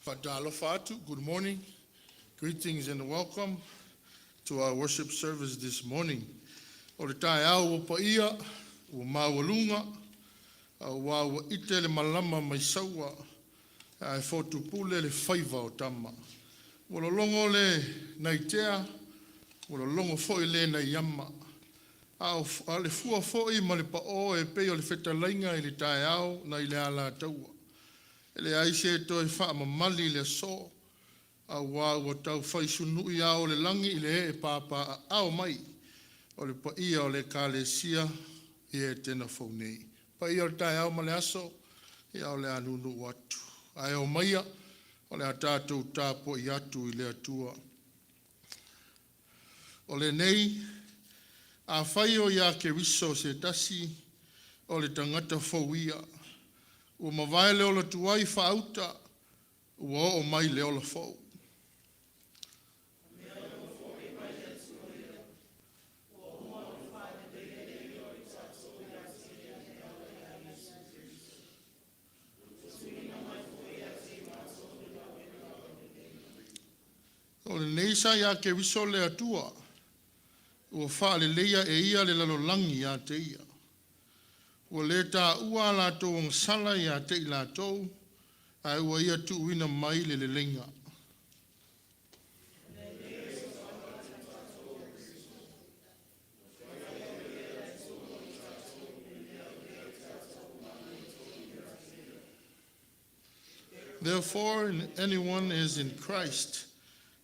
Faatalofa atu, good morning, greetings and welcome to our worship service this morning. O le taeao ua paia, ua maualuga, aua ua ite le malama mai saua ae fotupule le faiva o tama. Ua lologo le naitea, ua lologo foi le nai ama, a o le fua foi ma le pao e pei o le fetalaiga i le taeao nai le Alataua. E leai se toe faamamali i le aso, aua ua taufai sunui ao o le lagi i le ee papaaao mai o le paia o le Ekalesia i Etena fou nei. Paia o le taeao ma le aso, ia o le a nuunuu atu, ae omaia o le a tatou tapuai atu i le Atua. O lenei, afai o ia Keriso se tasi, o le tagata fou ia. Ua mavae le ola tuai faauta, ua oo mai le ola fou. O lenei sa ia Keriso le Atua, ua faaleleia e Ia le lalolagi ia te Ia, ua le taua a latou agasala ia te i latou, ae ua Ia tuuina mai le leleiga. Therefore, if anyone is in Christ,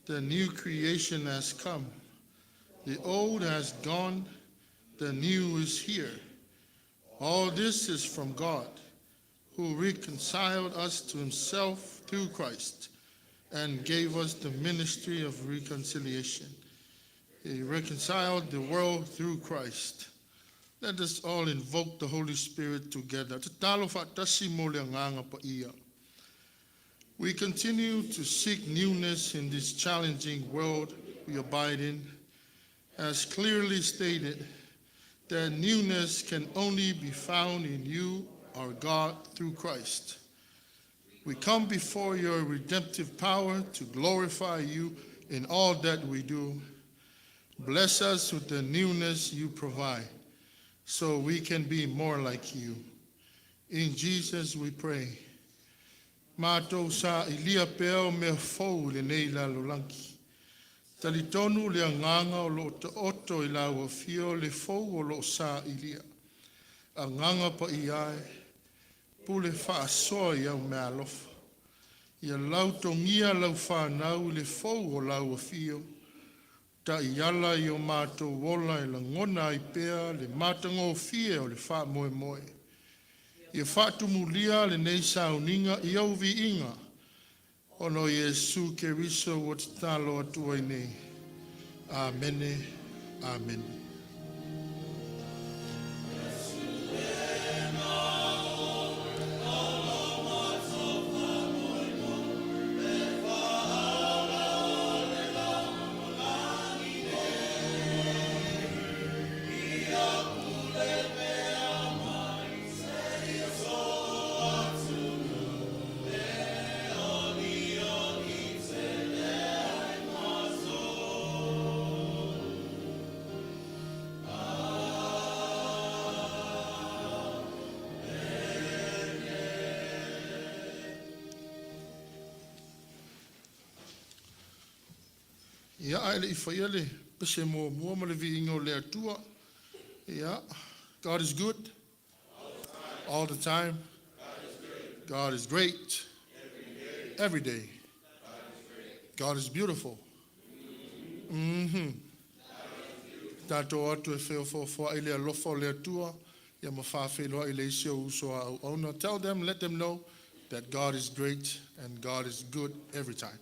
the new creation has come. The old has gone, the new is here. All this is from God, who reconciled us to himself through Christ and gave us the ministry of reconciliation. He reconciled the world through Christ. Let us all invoke the Holy Spirit together. Tatalo faatasi mo le agaga paia. We continue to seek newness in this challenging world we abide in. As clearly stated, that newness can only be found in you, our God, through Christ. We come before your redemptive power to glorify you in all that we do. Bless us with the newness you provide so we can be more like you. In Jesus we pray. Matou sailia pea o mea fou i lenei lalolagi. Talitonu le agaga o lo o taoto i lau afio le fou o lo o sailia. Agaga Paia e, pule faasoa i au meaalofa. Ia lautogia lau fanau i le fou o lau afio, taiala i o matou ola e lagona ai pea le matagofie o le faamoemoe. Ia faatumulia lenei sauniga i ou viiga, ona o Iesu Keriso ua tatalo atu ai nei. Amene. Amene. Ia ae le i faia le pese muamua ma le viiga o le Atua, ia, God is good all the time. God is great every day. God is beautiful. Tatou atu e feofoofoai le alofa o le Atua ia ma faafeiloai i le isi ou uso a auauna. Tell them, let them know that God is great and God is good every time.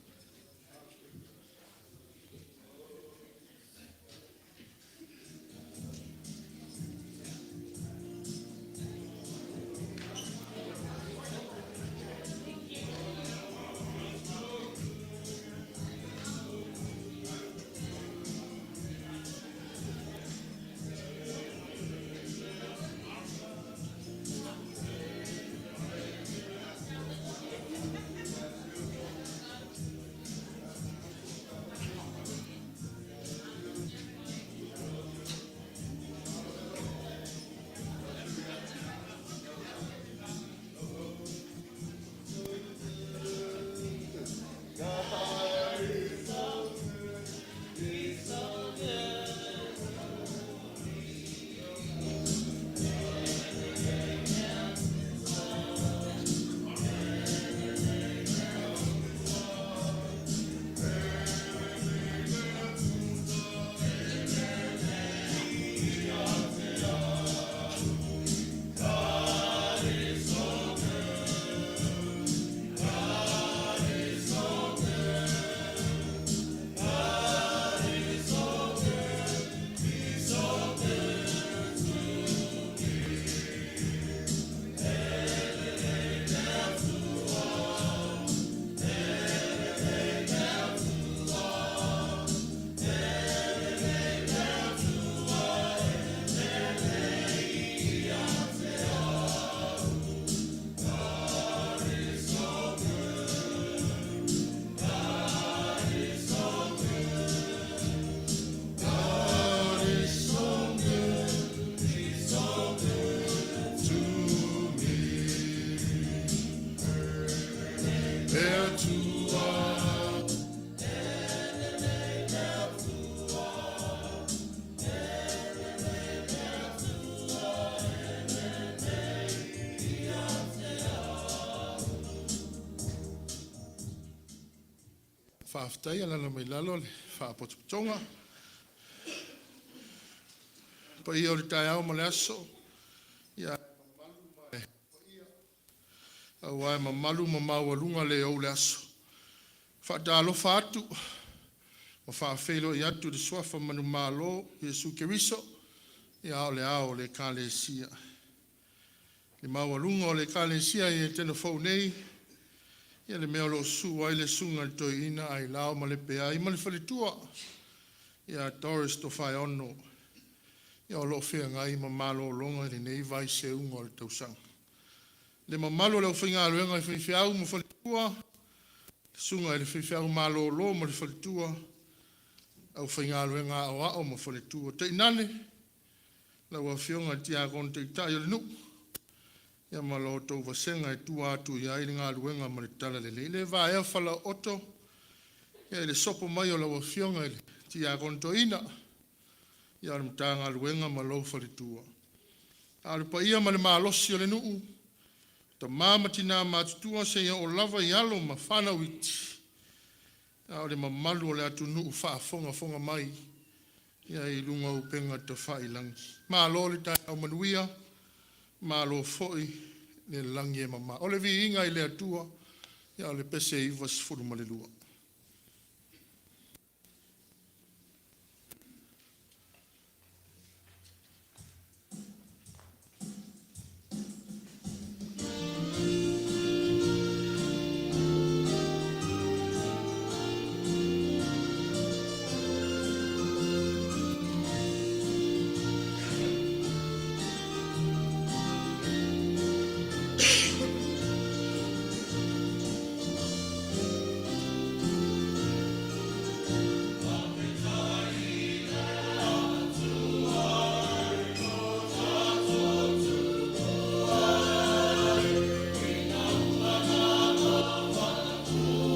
Faafetai. Alaala mai i lalo le faapotopotoga. O paia o le taeao ma le aso, ia aua e mamalu ma maualuga le ou le aso. E faatalofa atu ma faafeiloai atu i le suafa manumalo o Iesu Keriso o le Ao o le Ekalesia, le maualuga o le Ekalesia i Etena fou nei, ia le mea o lo o susu ai le susuga i le Toeaina Ailao Malepeai ma le faletua ia Doris Tofaeono, o lo o feagai ma malologa i lenei vaiseuga o le tausaga. Le mamalu o le aufaigaluega i faifeau ma faletua, susuga i le faifeau malolo ma le faletua, aufaigaluega aoao ma faletua, tainane lau Afioga i le Tiakono Taitai o le nuu ia ma la outou vasega e tua atu i ai le galuega ma le talalelei. E le vaea falaooto i le sopo mai o lau Afioga i le Tiakono Toeaina o le Matagaluega ma lou faletua. A o le paia ma le malosi o le nuu, o tama ma tina matutua seia oo lava i alo ma fanau iti, a o le mamalu o le atunuu faafogafoga mai i luga o upega tafailagi. Malo le taeao manuia, malo foi le lagi e mama. O le viiga i le Atua. O le pese 92. Faafetai i le Atua i lo tatou tumua ai, ina ua tatou faautagia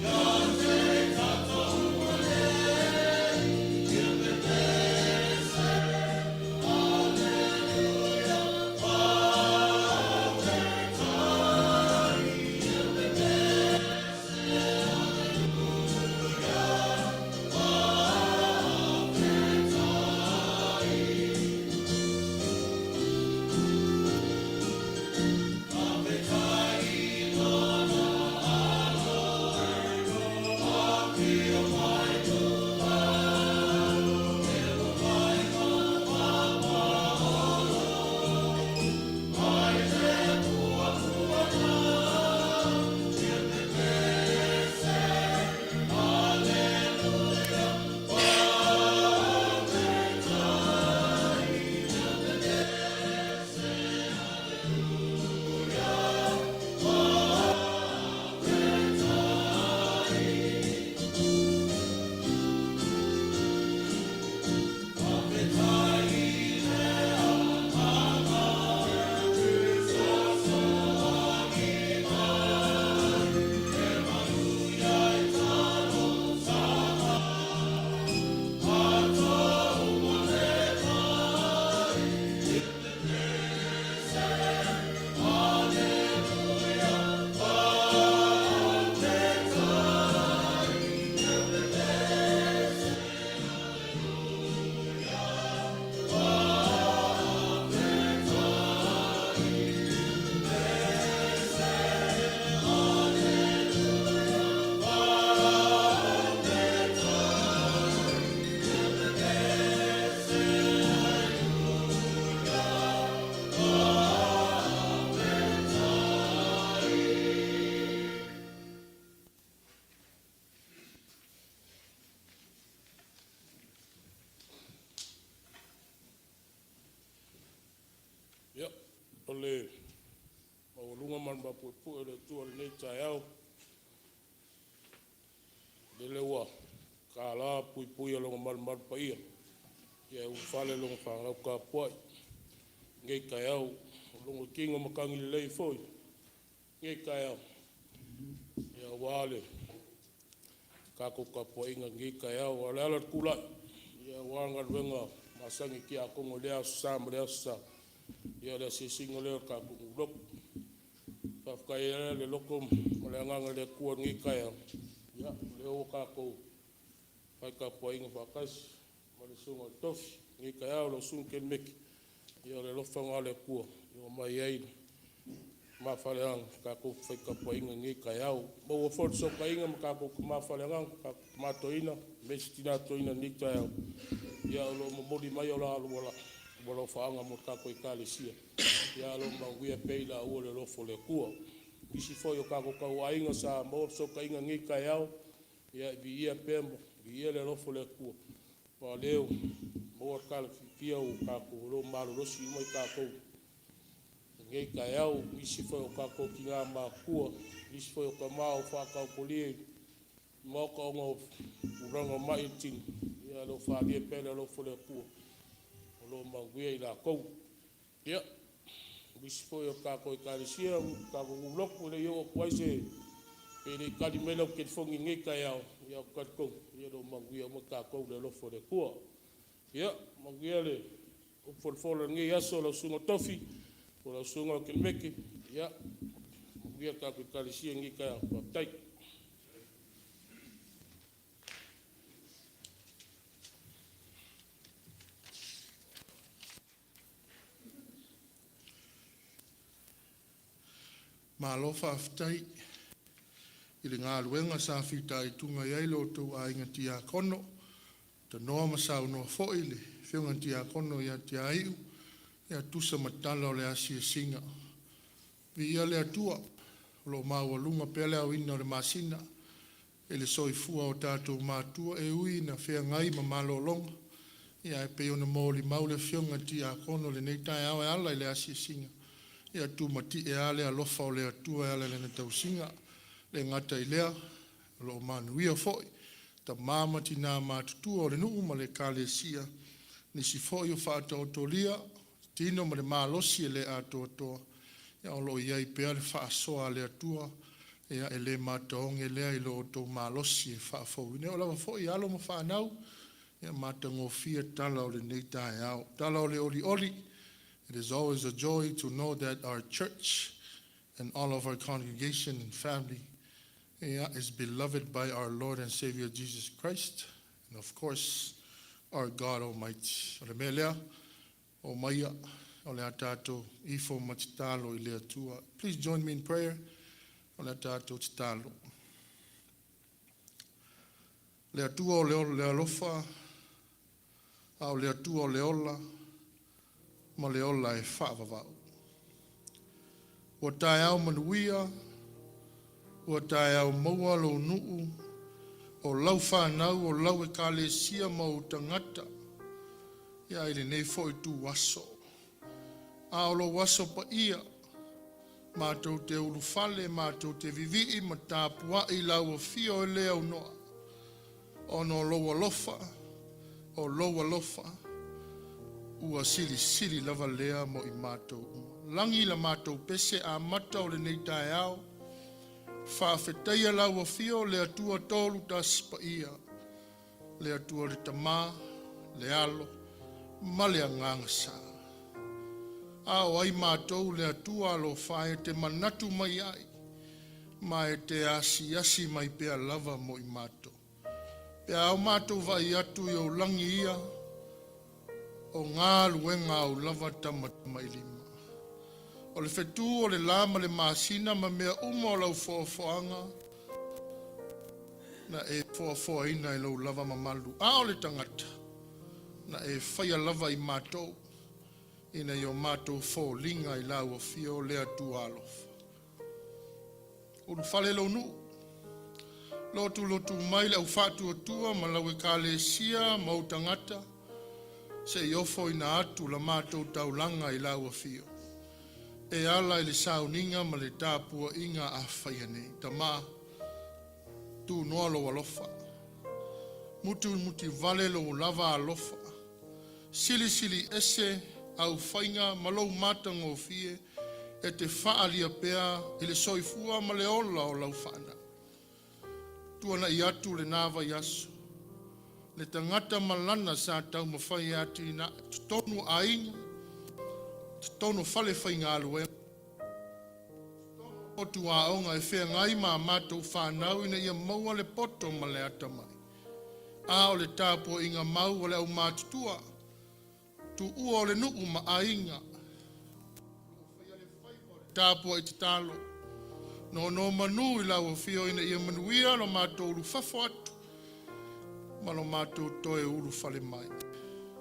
ia te tatou uma nei ia pepese. Aleluia, faafetai ia pepese. Aleluia, faafetai. Faafetai i Lona alofa ua afio mai ua mai ma mai le puapuaga ia pepese. Aleluia, faafetai ia pepese. Aleluia, faafetai. Faafetai i le Agaga fesoasoani mai, e manuia ai talosaga a Taumalepai. Ia pepese, Aleluia, faafetai. Ia pepese, Aleluia, faafetai. Pepese, Aleluia, faafetai. Ia pepese, Aleluia, faafetai. Ia, o le maualuga ma le mapuepue o le Atua i lenei taeao, lele ua tala puipui o lona malumalu paia ae ulufale lona fanau tapuai i lenei taeao ua logoitino matagi lelei foi i lenei taeao aua le tatou tapuaiga i lenei taeao. A o le ala o le tulai, aua galuega masani a Tiakono i lea Aso Sa ma lea Aso Sa, ia o le asiasiga lea o le tatou nuu lotu. E faafetai ai la i le loto ma le agaga o le Atua i lenei taeao. lea ua tatou fai tapuaiga faatasi ma le susuga i le Tofi i lenei taeao lau Susuga Kelemeke. Ia o le alofa lena o le Atua ua aumai ai le lumafale tatou te fai tapuaiga i lenei taeao. Maua foi le fesootaiga ma tatou tama faaleagaga, tatou Tama Toeaina aemaise Tina Toeaina i lenei taeao, ia o lo o momoli mai alofaaga mo le tatou Ekalesia, ae o lo o manuia pea i laua i le alofa o le Atua. Nisi foi o tatou tauaiga sa maua fesootaiga i lenei taeao, ia viia pea ma viia le alofa o le Atua aua o lea ua maua le tala fiafia o lo o malolosi uma i tatou i lenei taeao. Nisi foi o tatou tina matutua, nisi foi o tama ua faataotolia i maota ona o tulaga o mai i le tino, ia o lo o faaalia pea le alofa o le Atua o lo o manuia i latou. Ia, o nisi foi o tatou Ekalesia ma tatou nuu lotu, e le i oo atu ai se… pe le i tali mai lau telefoni i lenei taeao, ae ou te talitonu o lo o manuia uma tatou i le alofa o le Atua. Ia manuia le folafola i lenei aso lau Susuga Tofi po o lau Susuga Kelemeke, ia manuia le tatou Ekalesia i lenei taeao. Faafetai. Malo faafetai i le galuega sa fitaituga i ai lo outou aiga Tiakono, tanoa ma saunoa foi le Afioga i le Tiakono ia Tiaiu e tusa ma tala o le asiasiga. Viia le Atua o lo o maualuga pea le aoina o le masina i le soifua o tatou matua, e ui ina feagai ma malologa, ae pei ona molimau le Afioga i le Tiakono i lenei taeao e ala i le asiasiga, ia e tumatie lava le alofa o le Atua e ala i Lana tausiga. E le gata i lea, o lo o manuia foi tama ma tina matutua o le nuu ma le ekalesia, nisi foi o faataotolia tino ma le malosi e le atoatoa, a o lo o i ai pea le faasoa a le Atua e le mataoge lea i lo outou malosi e faafouina. E oo lava foi i alo ma fanau, ia matagofie tala o lenei taeao. Tala o le olioli. It is always a joy to know that our church and all of our congregation and family is beloved by our Lord and Savior Jesus Christ, and of course, our God Almighty. O le mea lea, omaia o le a tatou ifo ma tatalo i le Atua. Please join me in prayer. O le a tatou tatalo. Le Atua o le alofa, a o le Atua o le ola ma le ola e faavavau. Ua taeao manuia, ua taeao maua lou nuu, o lau fanau, o lau ekalesia ma ou tagata ia i lenei foi ituaso. A o lou aso paia, matou te ulufale matou te vivii ma tapuai i lau afio e le aunoa ona o lou alofa, o lou alofa ua silisili lava lea mo i matou uma. Lagi la matou pese amata o lenei taeao, faafetaia lau afio le Atua Tolu Tasi Paia, le Atua le Tama, le Alo ma le Agaga Sa. A o ai matou le Atua alofa e te manatu mai ai ma e te asiasi mai pea lava mo i matou. Pe a o matou vaai atu i ou lagi ia, o galuega au lava tamatamailima. O le fetu o le la ma le masina ma mea uma o lau foafoaga na e foafoaina i lou lava mamalu. A o le tagata, na e faia lava i matou ina ia o matou foliga i lau afio le Atua alofa. Ulufale lou nuu, lotu lotu mai le au faatuatua ma lau ekalesia ma ou tagata sei ofoina atu la matou taulaga i lau afio e ala i le sauniga ma le tapuaiga a faia nei. Tama, tunoa lou alofa, mutimutivale lou lava alofa, silisili ese au faiga ma lou matagofie e te faaalia pea i le soifua ma le ola o lau fanau. Tuanai atu lena vaiaso, le tagata ma lana sa taumafai e atinae totonu o aiga, totonu o falefaigaluega, Potu aoga e feagai ma a matou fanau ina ia maua le poto ma le atamai. A o le tapuaiga mau a le aumatutua, tuua o le nuu ma aiga, tapuai tatalo, nonomanu i lau Afio ina ia manuia lo matou ulufafo atu ma lo matou toe ulufale mai.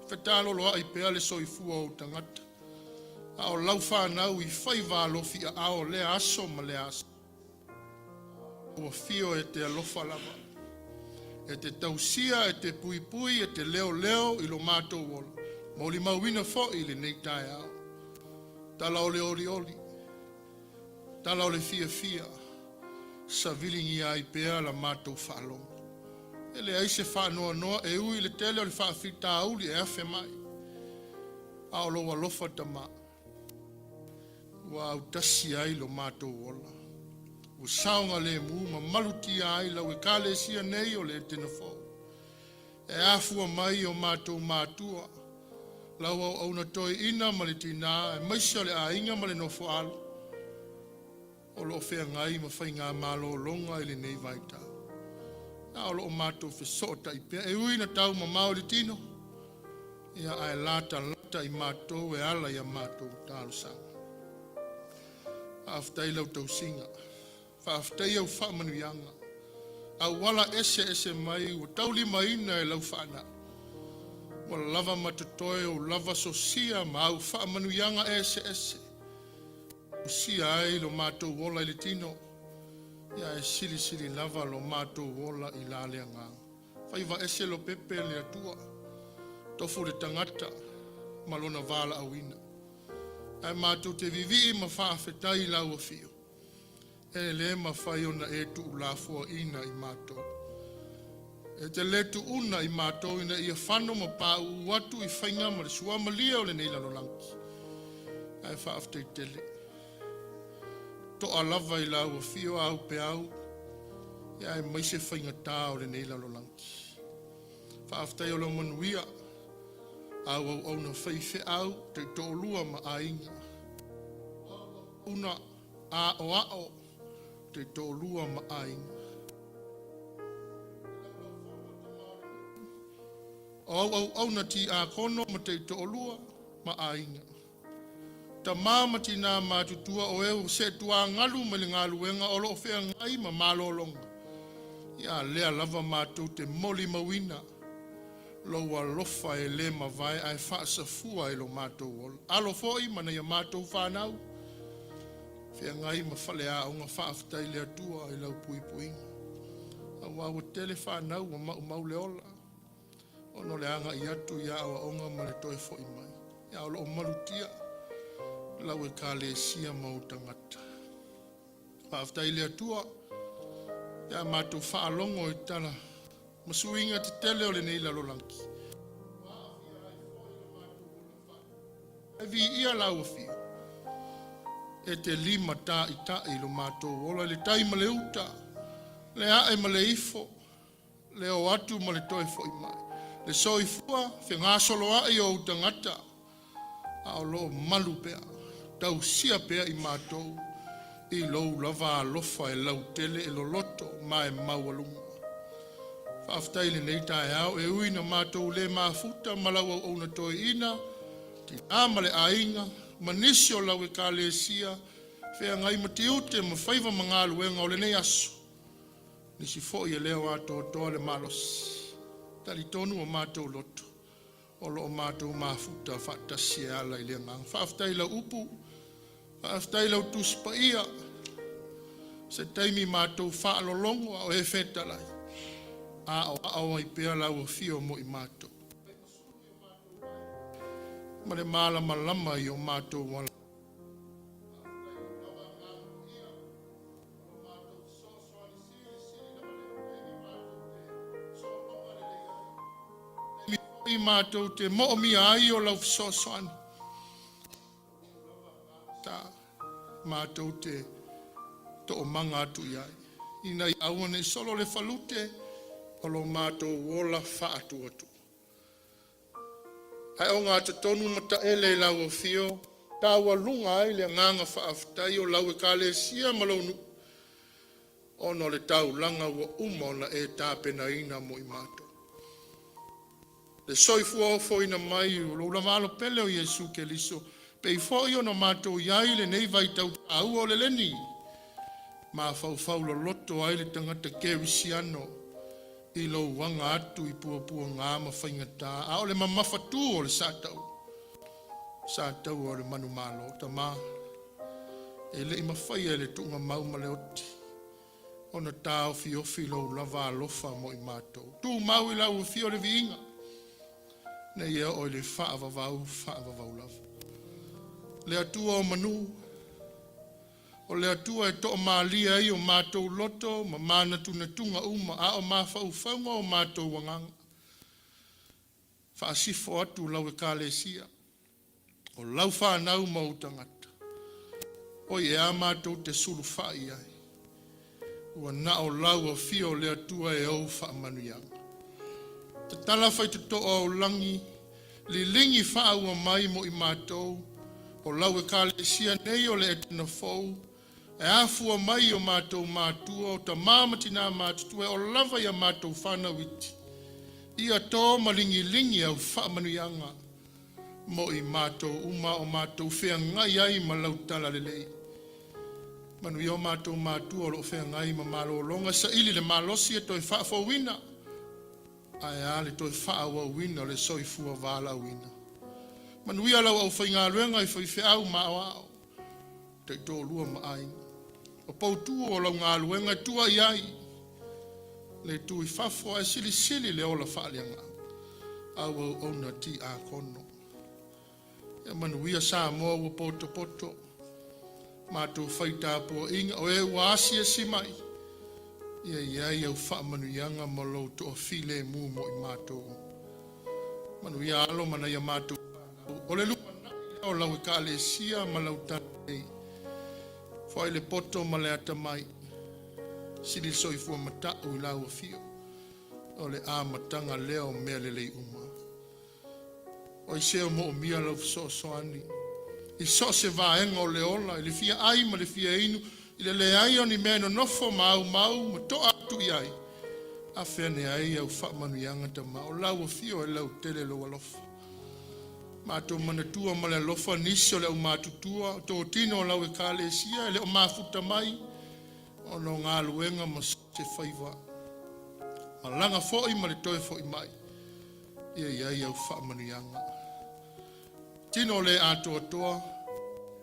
Fetaloloai pea le soifua o ou tagata a o lau fanau i faiva alofiaao lea aso ma lea aso. Lau Afio e te alofa lava, e te tausia, e te puipui, e te leoleo i lo matou ola molimauina foi i lenei taeao. Tala o le olioli, tala o le fiafia, saviligia ai pea la matou faalogo. E leai se faanoanoa e ui i le tele o faafitauli e afe mai, a o lou alofa tama ua autasi ai lo matou ola, ua saogalemu ma malutia ai lau Ekalesia nei o le Etena Fou, e afua mai i o matou matua, lau auauna toeaina ma le tina, aemaise o le aiga ma le nofoaalo o lo o feagai ma faiga malologa i lenei vaitau, a o lo o matou fesootai pea. E ui ina taumamao i le tino, ae latalata i matou e ala i a matou talosaga. Faafetai i lau tausiga, faafetai i au faamanuiaga auala eseese mai ua taulimaina e lau faanai, ua lava ma totoe ou lava sosia ma au faamanuiaga eseese e tausia ai lo matou ola i le tino, ae silisili lava lo matou ola i la le agaga. Faiva ese Lopepe le Atua, tofu le tagata ma lona valaauina, ae matou te vivii ma faafetai i lau afio, e le mafai ona e tuulafoaina i matou. E te le tuua i matou ina ia fano ma pauu atu i faiga ma le suamalie o lenei lalolagi, ae faafetai tele. Toa lava i lau afio au peau aemaise faigata o lenei lalolagi. Faafetai o lau manuia, au auauna faifeau taitoalua ma aiga, auauna aoao taitoalua ma aiga, o au auauna tiakono ma taitoalua ma aiga, tama ma tina matutua o e ua seetuagalu mai le galuega o lo o feagai ma malologa, a lea lava matou te molimauina lou alofa e le mavae ae faasafua i lo matou ola. Alo foi ma nai a matou fanau, feagai ma faleaoga, faafetai i le Atua i lau puipuiga, aua ua tele fanau ua maumau le ola ona o le agai atu i aoaoga ma le toe foi mai, a o lo o malutia lau ekalesia ma ou tagata. Faafetai i le Atua pe a matou faalogo i tala ma suiga tetele o lenei lalolagi, ae viia lau Afio e te limataitai lo matou ola i le tai ma le uta, le ae ma le ifo, le o atu ma le toe foi mai, le soifua fegasoloai o ou tagata, a o lo o malu pea, tausia pea i matou i lou lava alofa e lautele, e loloto ma e maualuga. Faafetai i lenei taeao, e ui ina matou le mafuta ma lau auauna toeaina, tina ma le aiga, ma nisi o lau ekalesia feagai ma tiute ma faiva ma galuega o lenei aso, nisi foi e le o atoatoa le malosi. E talitonu o matou loto o lo o matou mafuta faatasi e ala i le agaga. Faafetai i lau upu, faafetai i lau Tusi Paia, se taimi matou faalologo a o e fetalai, aoao ai pea lau afio mo i matou ma le malamalama i o matou ala. Faafetai i lau lava agaga paia o lo matou fesoasoani silisili lava lea taimi matou te sologa lelei ai, taimi foi matou te moomia ai o lau fesoasoani, ta matou te toomaga atu i ai, ina ia aua ne i solo le falute o lo matou ola faatuatua. Ae ogatotonu ma taele i lau afio Taualuga ai le agaga faafetai o lau Ekalesia ma lou nuu ona o le taulaga ua uma ona e tapenaina mo i matou. Le soifua ofoina mai o lou lava Alo pele o Iesu Keriso, e pei foi ona matou i ai i lenei vaitau taua o le leni, mafaufau loloto ai le tagata kerisiano i lou aga atu i puapuaga ma faigata, a o le mamafatu o le sataua o le manumalo. Tama, e le i mafaia e le tuugamau ma le oti ona taofiofi lou lava alofa mo i matou. Tumau i lau afio le viiga seia oo i le faavavau faavavau lava. Le Atua o manu, o le Atua e toamalie ai o matou loto ma manatunatuga uma a o mafaufauga o matou agaga, faasifo atu lau Ekalesia o lau fanau ma ou tagata, o i ea matou te sulufai i ai? Ua na o lau afio le Atua e ou faamanuiaga. Tatala faitotoa ou lagi, liligi faaua mai mo i matou o lau Ekalesia nei o le Etena Fou e afua mai i o matou matua o tama ma tina matutua e oo lava ia matou fanau iti, ia to ma ligiligi au faamanuiaga mo i matou uma a o matou feagai ai ma lau talalelei. Manuia o matou matua o lo o feagai ma malologa, saili le malosi e toe faafouina ae a le toe faaauauina o le soifua valaauina. Manuia lau aufaigaluega i faifeau ma aoao, taitoalua ma aiga, o poutu o lau galuega tua i ai le itu i fafo ae silisili le ola faaleagaga au auauna tiakono. Ia manuia Samoa ua potopoto, matou fai tapuaiga o e ua asiasi mai, ia i ai au faamanuiaga ma lou toafilemu mo i matou. Manuia alo ma nai a matou fanau, o le lumanai lea o lau Ekalesia ma lau talalelei, foai le poto ma le atamai, sili le soifua matau i lau afio, o le amataga lea o mea lelei uma. O ai se o moomia lau fesoasoani i so o se vaega o le ola, i le fia ai ma le fia inu, i le leai o ni mea e nonofo ma aumau ma to'a atu i ai, afe ane ai au faamanuiaga tama o lau afio e lautele lou alofa. Matou manatua ma le alofa nisi o le aumatutua o totino o lau ekalesia e le o mafuta mai ona o galuega ma so o se faiva, malaga foi ma le toe foi mai, ia i ai au faamanuiaga. Tino le atoatoa,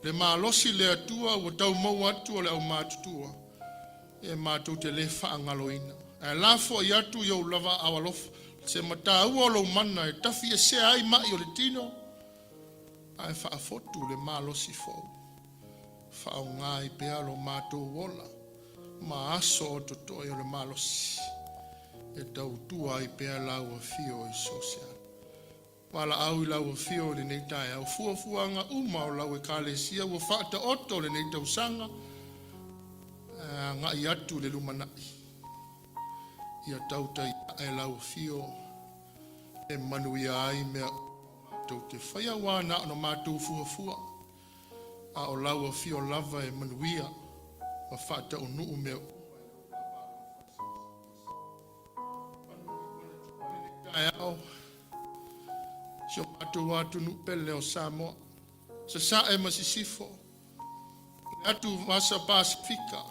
le malosi le Atua ua tau maua atu o le aumatutua, e matou te le faagaloina. Ae lafoai atu i ou lava aao alofa se mataua o lou mana e tafiesea ai mai o le tino ae faafotu le malosi fou. Faaaoga ai pea lo matou ola ma aso o totoe o le malosi e tautua ai pea lau afio i so o se ala. Valaau i lau Afio i lenei taeao, o fuafuaga uma o lau Ekalesia ua faataoto i lenei tausaga e agai atu i le lumanai, ia tautai ae lau Afio e manuia ai mea uma matou te faia, aua na ona matou fuafua a o lau afio lava e manuia ma faataunuu mea uma i lou lava alofa silisili ese. Taeao si o matou atunuu pele o Samoa, Sasae ma Sisifo, le atuvasa Pasefika,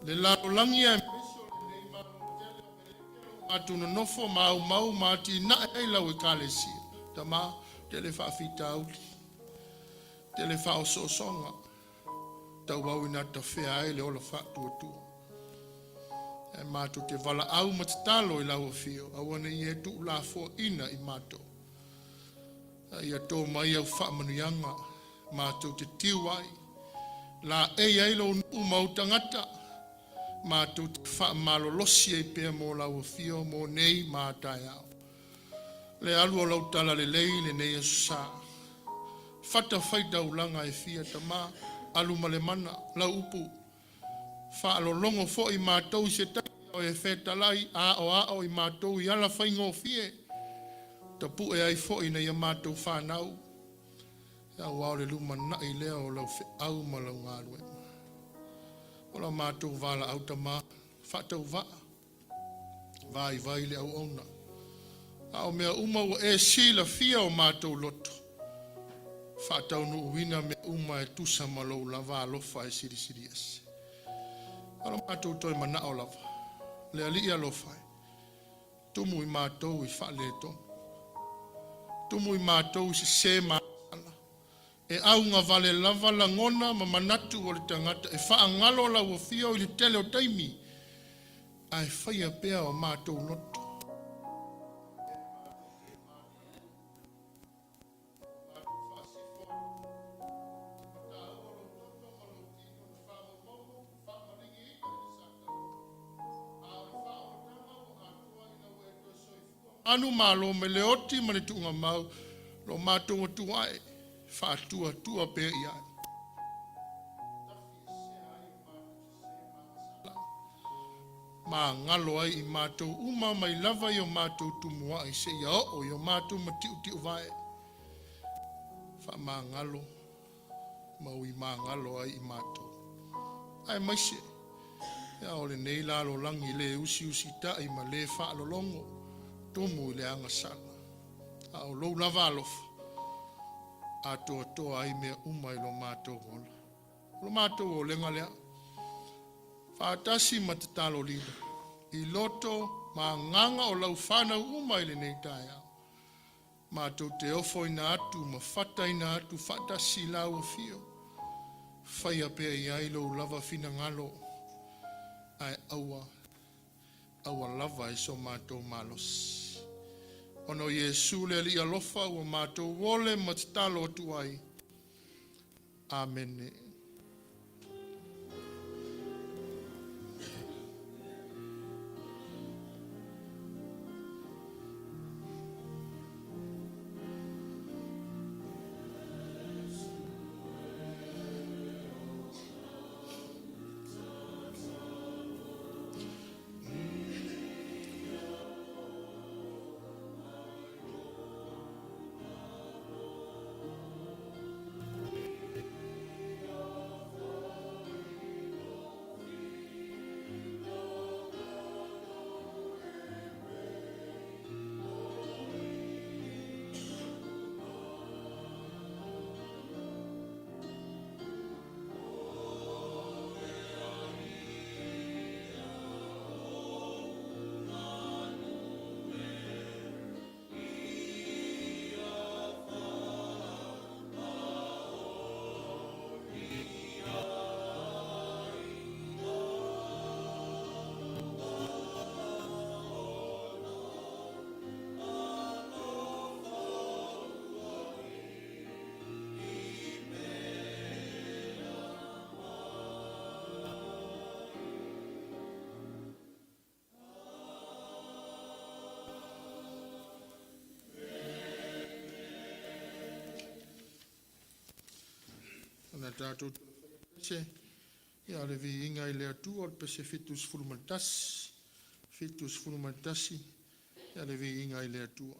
le lalolagi aemaise o lenei Malo tele o Amerika o lo o matou nonofo ma aumau ma atinae ai lau Ekalesia. Tama, tele faafitauli, tele faaosoosoga, tauau ina tafea ai le ola faatuatua. Ae matou te valaau ma tatalo i lau Afio, aua ne i e tuulafoaina i matou, a ia to mai au faamanuiaga matou te tiu ai, laei ai lou nuu ma ou tagata, matou te faamalolosi ai pea mo lau afio mo nei ma a taeao. Le alu o lau talalelei i lenei aso sa, fatafaitaulaga e fia tama, alu ma le mana lau upu, faalologo foi matou i se taimi a o e fetalai, aoao i matou i ala faigofie, tapue ai foi nai a matou fanau. Ia aua o le lumanaʻi lea o lau feau ma lau galuega. O la matou valaau tama faatauvaa, vaivai le auauna, a o mea uma ua e silafia o matou loto, faataunuuina mea uma e tusa ma lou lava alofa e silisili ese. O lo matou toe manao lava, le Alii alofa e, tumu i matou i faaletonu, tumu i matou i sese ma aga sala, e auagavale lava lagona ma manatu o le tagata e faagalo lau afio i le tele o taimi, ae faia pea o matou loto manumalo mai le oti ma le tuugamau, lo matou atu ai faatuatua pea i ai. Magalo ai i matou uma mai lava i o matou tumuai seia oo i o matou matiutiuvae, faamagalo ma ui magalo ai i matou. Aemaise ia o lenei lalolagi le usiusitai ma le faalologo, tumu i le agasala, a o lou lava alofa e atoatoa ai mea uma i lo matou ola. O lo matou olega lea, faatasi ma tatalo lima i loto ma agaga o lau fanau uma i lenei taeao, matou te ofoina atu ma fataina atu faatasi i lau afio, faia pea i ai lou lava finagalo, ae aua aua lava e so matou malosi. Ona o Iesu le Alii alofa ua matou ole ma tatalo atu ai. Amene. Ona tatou toe faitasi ese ia o le viiga i le Atua o le pese 71, 71 ia le viiga i le Atua.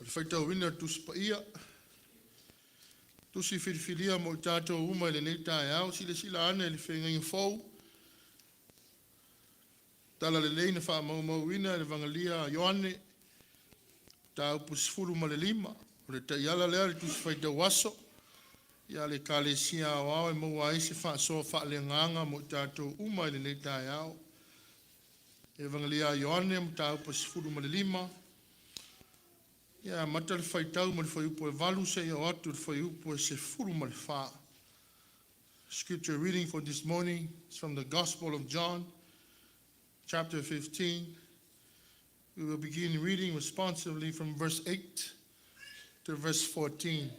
Le faitauina o le Tusi Paia, tusi filifilia mo i tatou uma i lenei taeao. Silasila ane i le feagaiga fou, Talalelei na faamaumauina e le Evangeli a Ioane, mataupu 15. O le taiala lea o le Tusi Faitau Aso a le Ekalesia Aoao e maua ai se faasoa faaleagaga mo i tatou uma i lenei taeao. Evagelia a Ioane Mataupu 15, e amata le faitau mai le fuaiupu 8 seia oo atu i le fuaiupu e 14. Scripture reading for this morning is from the Gospel of John, chapter 15. We will begin reading responsively from verse 8 to verse 14.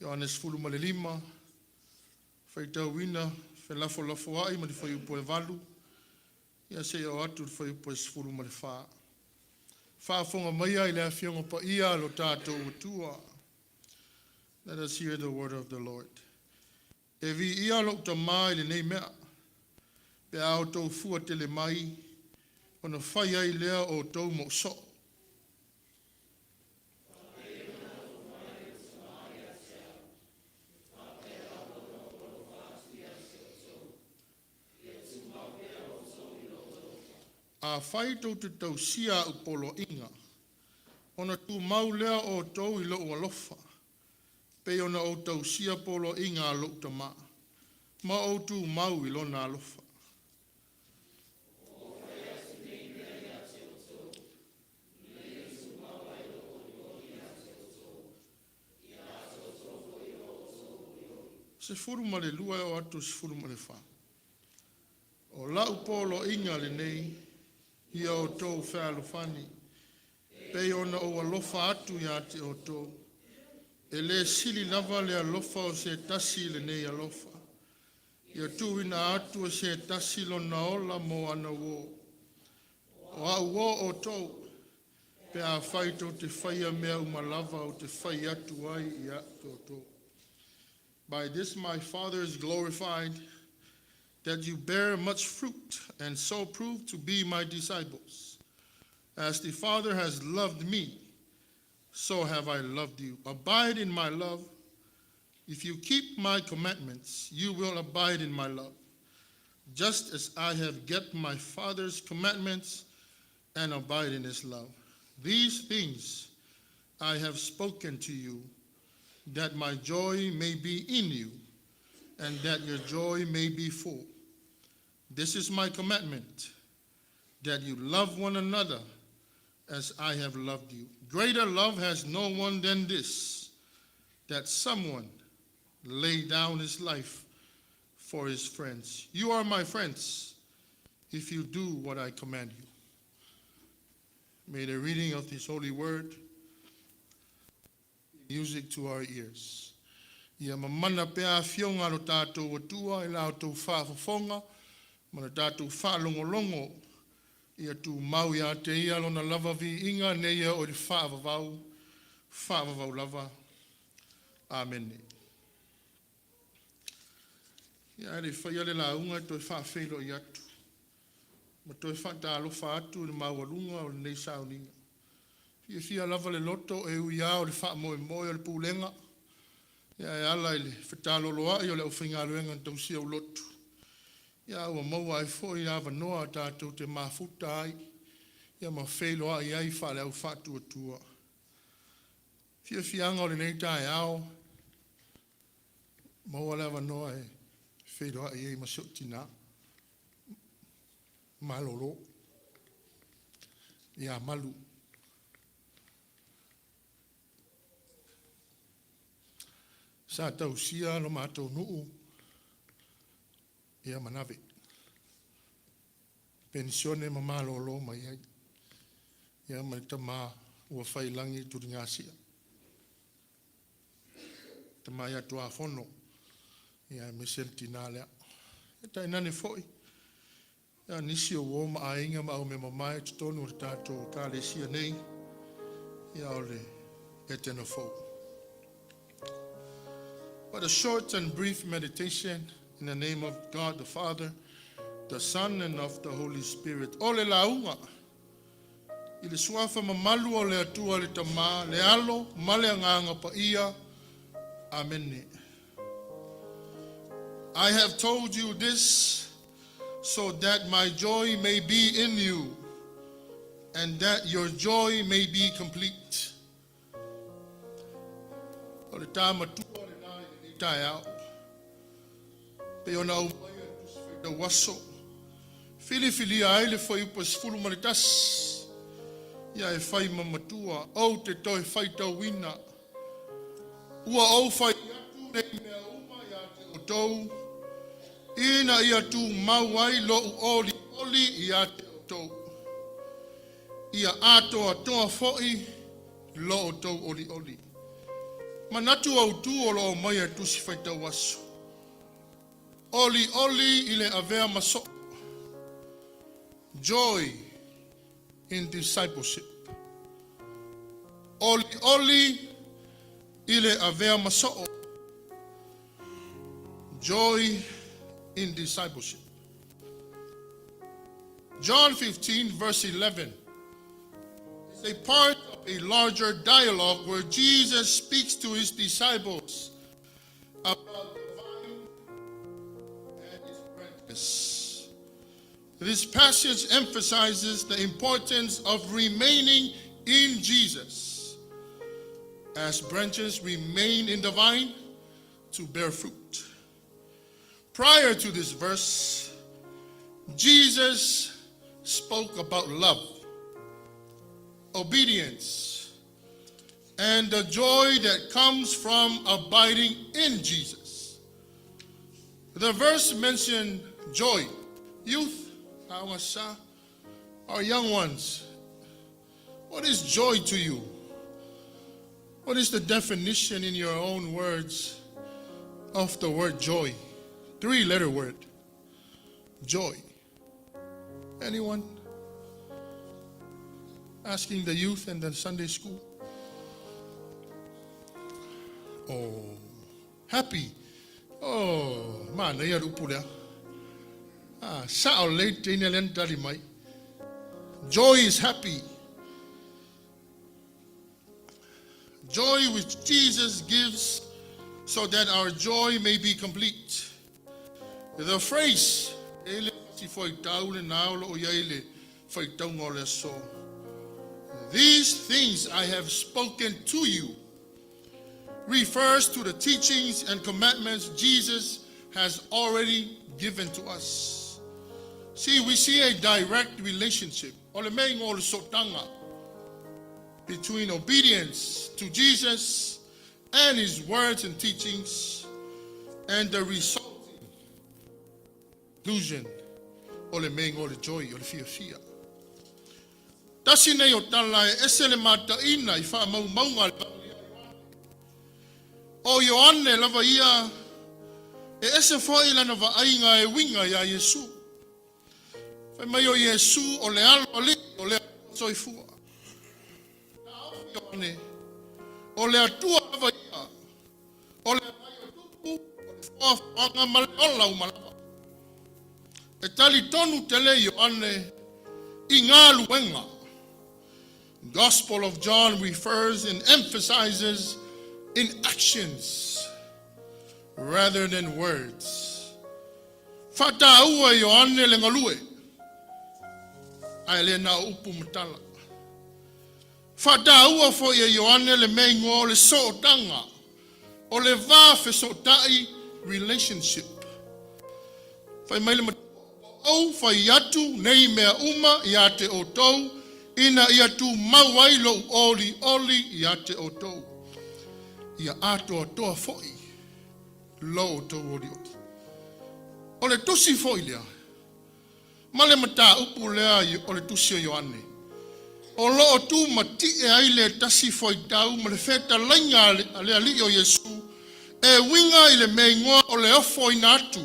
Ioane 15, faitauina felafolafoai ma le fuaiupu e 8, ia seia oo atu i le fuaiupu e 14. Faafofoga maia i le Afioga Paia a lo tatou Atua. Let us hear the word of the Lord. E viia lou Tama i lenei mea, pe a outou fua tele mai, ona fai ai lea o outou ma ou soo. Afai tou te tausia a'u poloaiga, ona tumau lea o outou i lou alofa, pei ona ou tausia poloaiga a lou Tama, ma ou tumau i lona alofa. 12 e oo atu i le 14. O lau poloaiga lenei, ia outou fealofani, pei ona ou alofa atu ia te outou. E le sili lava le alofa o se tasi i lenei alofa. Ia tuuina atu e se tasi lona ola mo ana uo. O au uo outou, pe afai tou te faia mea uma lava ou te fai atu ai ia te outou. By this my Father is glorified, that you bear much fruit and so prove to be my disciples. As the Father has loved me, so have I loved you. Abide in my love. If you keep my commandments, you will abide in my love, just as I have kept my Father's commandments and abide in his love. These things I have spoken to you, that my joy may be in you, and that your joy may be full. This is my commandment, that you love one another as I have loved you. Greater love has no one than this, that someone lay down his life for his friends. You are my friends if you do what I command you. May the reading of this holy word be music to our ears. Ia mamana pea afioga a lo tatou Atua i la outou faafofoga ma le tatou faalogologo ia tumau ia te ia lona lava viiga nei e oo i le faavavau, faavavau lava. Amene. Ia ae le i faia le lauga e toe faafeiloai atu ma toe faatalofa atu i le maualuga o lenei sauniga. Fiafia lava le loto e ui lava o le faamoemoe o le pulega ia e ala i le fetaloloai o le aufaigaluega na tausia ululotu, ia a ua maua ai foi le avanoa tatou te mafuta ai ia ma feiloai ai faale-au faatuatua. Fiafiaga o lenei taeao, maua le avanoa e feiloai ai ma si ou tina malolo ia Malu. Sa tausia lo matou nuu ia Manave, penisione ma malolo mai ai, ia ma le tama ua faiilagi le tuligasia, tama ia Tuafono, ia aemaise le tina lea. Ia tainane foi ia nisi o uo ma aiga ma aumeamamae i totonu o le tatou Ekalesia nei, ia o le Etena fou. But a short and brief meditation in the name of God the Father, the Son, and of the Holy Spirit. O le lauga. I le suafa mamalu o le Atua le Tama, le Alo ma le Agaga Paia. Amene. I have told you this so that my joy may be in you and that your joy may be complete. O le tā matua lenā i lenei taeao. Pei ona aumaia i le Tusi Faitau Aso. Filifilia ai le fuaiupu 11 ia e fai ma matua ou te toe faitauina. Ua ou fai atu nei mea uma ia te outou, ina ia tumau ai lou olioli ia te outou. Ia atoatoa foi lo outou olioli. Manatu autū o lo o aumaia i le Tusi Faitau Aso. Olioli i le avea ma soo. Joy in discipleship. Olioli i le avea ma soo. Joy in discipleship. John 15, verse 11 is a part of a larger dialogue where Jesus speaks to his disciples about the vine and its branches. This passage emphasizes the importance of remaining in Jesus as branches remain in the vine to bear fruit. Prior to this verse, Jesus spoke about love, obedience, and the joy that comes from abiding in Jesus. The verse mentioned joy. Youth, our young ones, what is joy to you? What is the definition in your own words of the word joy? Three letter word. Joy. Anyone? Asking the youth and the Sunday school. Oh, happy. Oh, manaia le upu lea. Ah, sao lelei teine lea na tali mai. Joy is happy. Joy which Jesus gives so that our joy may be complete. The phrase, e le si faitau le nā o lo o iai le faitauga o le aso. These things I have spoken to you refers to the teachings and commandments Jesus has already given to us. See, we see a direct relationship, o le mea o le sotanga, between obedience to Jesus and his words and teachings and the resulting conclusion o le mea o le joy o le fiafia. Tasi nei o tala e ese le mataina i whaamaumauga le O Ioane lava ia e ese foi lana vaaiga e uiga iā Iesu. Fai mai o Iesu o le alo alii o le Atua soifua. Ioane o le Atua lava ia o le agai o tupu o le foafoaga ma le ola uma lava. E talitonu tele Ioane i galuega. Gospel of John refers and emphasizes in actions rather than words. Faataua Ioane le galue, ae le na o upu ma tala. Faataua foi e Ioane le mea igoa o le sootaga, o le va fesootai relationship. Fai mai le matua, ou fai atu nei mea uma ia te outou, ina ia tumau ai lou olioli ia te outou. Ia atoatoa foi lo outou olioli. O le tusi foi lea, ma le mataupu lea o le tusi o Ioane. O lo o tu matie ai le tasi faitau ma le fetalaiga a le alii o Iesu e uiga i le mea igoa o le ofoina atu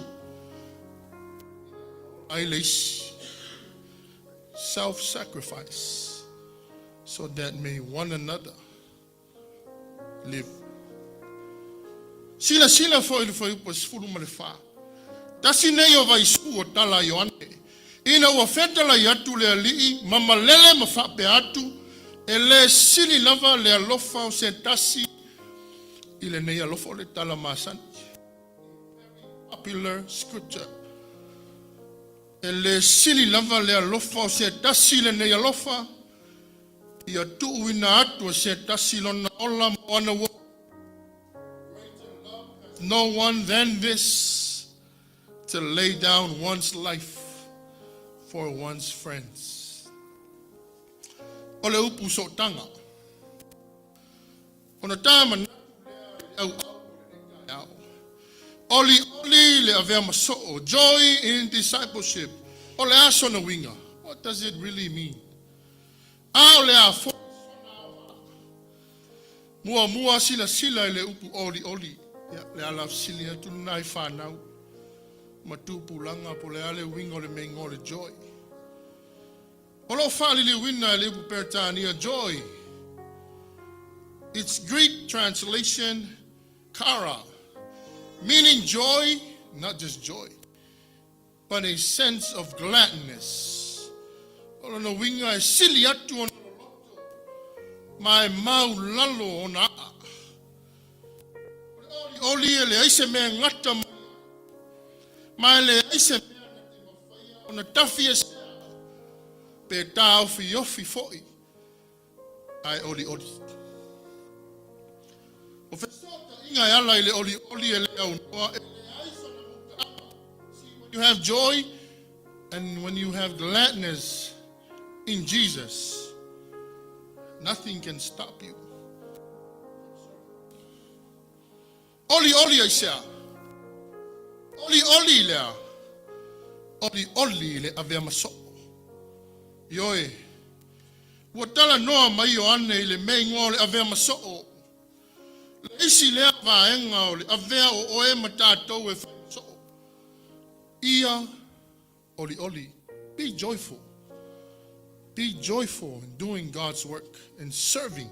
ai le isi. Self-sacrifice so that may one another live. Silasila foi le fuaiupu 14. Tasi nei o vaisu o tala a Ioane. Ina ua fetalai atu le alii ma malele ma faapea atu, e le sili lava le alofa o se tasi i lenei alofa o le tala masani. Popular scripture. E le sili lava le alofa o se tasi i lenei alofa, ia tuuina atu e se tasi lona ola mo ana uo. No one than this to lay down one's life for one's friends. O le upu sootaga. Ona tā manatu au au. Olioli le avea ma soo, joy in discipleship. O le a sona uiga. What does it really mean? A o le a foi. Muamua silasila i le upu olioli. Ia, le ala fesili atu lena i whanau. Ma tupulaga po o le a le uiga o le mea igoa o le joy. O lo o faaliliuina e le upu Peretania joy. Its Greek translation, chara, meaning joy, not just joy, but a sense of gladness. O lona uiga e sili atu ona loloto ma e maulalo ona aa. O le olioli e leai se mea e gata mai, ma e leai se mea na te mafaia ona tafi e sea pe taofiofi foi ae olioli. O fesootaiga e ala i le olioli e le aunoa e leai sona mutaaga. See, when you have joy and when you have gladness in Jesus, nothing can stop you. Olioli aisea. Olioli lea. Olioli le avea ma soo. Ioe, ua talanoa mai Ioane i le mea igoa o le avea ma soo. Le isi lea vaega o le avea o oe ma tatou e fai ma soo. Ia olioli. Be joyful. Be joyful in doing God's work and serving.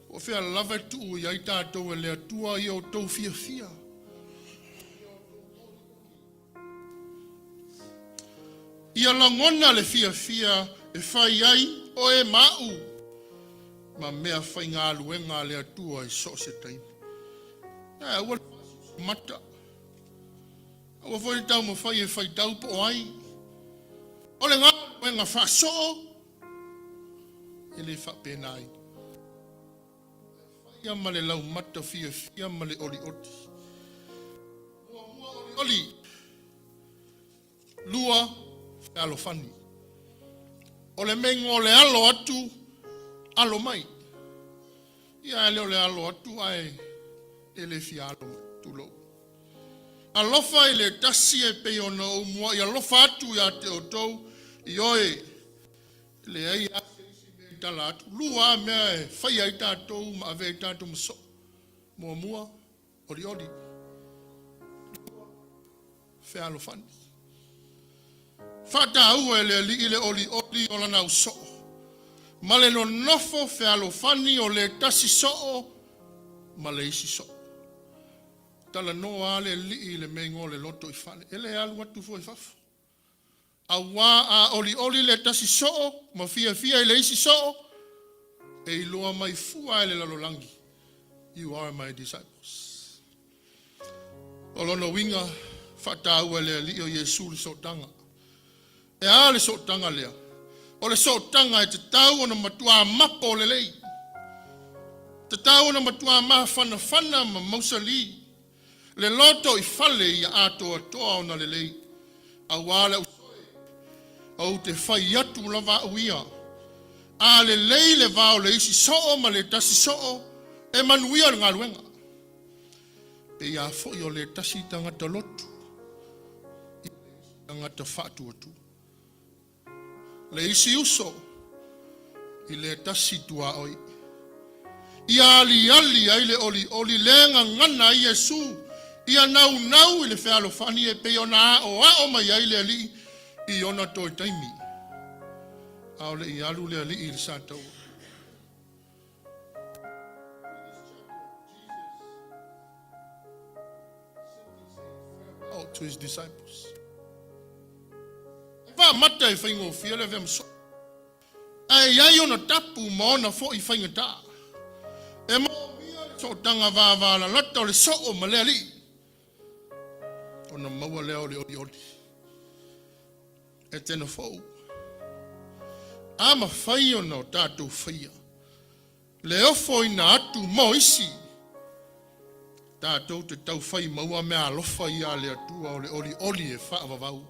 O fea lava e tuu i ai tatou e le Atua ia outou fiafia. Ia lagona le fiafia e fai ai oe ma au ma mea faigaluega a le Atua i so o se taimi. Ae aua le mata. Aua foi le taumafai e faitau po o ai. O le galuega faasoo e le faapena ai. Faia ma le laumata fiafia ma le olioli. Muamua olioli, lua fealofani. O le mea igoa o le alo atu, alo mai. Ia ae le o le alo atu ae e le fia alo mai, tulou. Alofa i le tasi e pei ona ou muai alofa atu ia te outou ioe leai a se isi mea i tala atu. Lua a mea e fai ai tatou ma ave ai tatou ma soo. Muamua, olioli. Fealofani. Faataua e le alii le olioli o lana ausoo. Ma le nonofo fealofani o le tasi soo ma le isi soo. Talanoa a le alii i le mea igoa o le loto i fale. E le alu atu foi i fafo. Auā a olioli le tasi soo ma fiafia i le isi soo, e iloa mai fua e le lalolagi. You are my disciples. O lona uiga faataua e le alii o Iesu le sootaga. E a le sootaga lea? O le sootaga e tatau ona matua mapo lelei. Tatau ona matua mafanafana ma mausali. Le loto i fale ia atoatoa ona lelei. Auā le ausoe, ou te fai atu lava au ia. A lelei le va o le isi soo ma le tasi soo, e manuia le galuega. Pe ia foi o le tasi tagata lotu, i le isi tagata faatuatua. Le isi uso, i le tasi tuaoi. Ia aliali ai le olioli le gagana ai Iesu, ia naunau i le fealofani e pei ona aoao mai ai le alii i ona toe taimi. A o le i alu le alii i le sataua. To his disciples. Faamata e faigofie le avea ma so'o, ae i ai ona tapu ma ona fo'i faigata. E moomia le sootaga vavalalata o le soo ma le Alii ona maua lea o le olioli. E tena fou, a mafai ona o tatou faia le ofoina atu mo isi, tatou te taufai maua meaalofa ia a le Atua o le olioli e faavavau.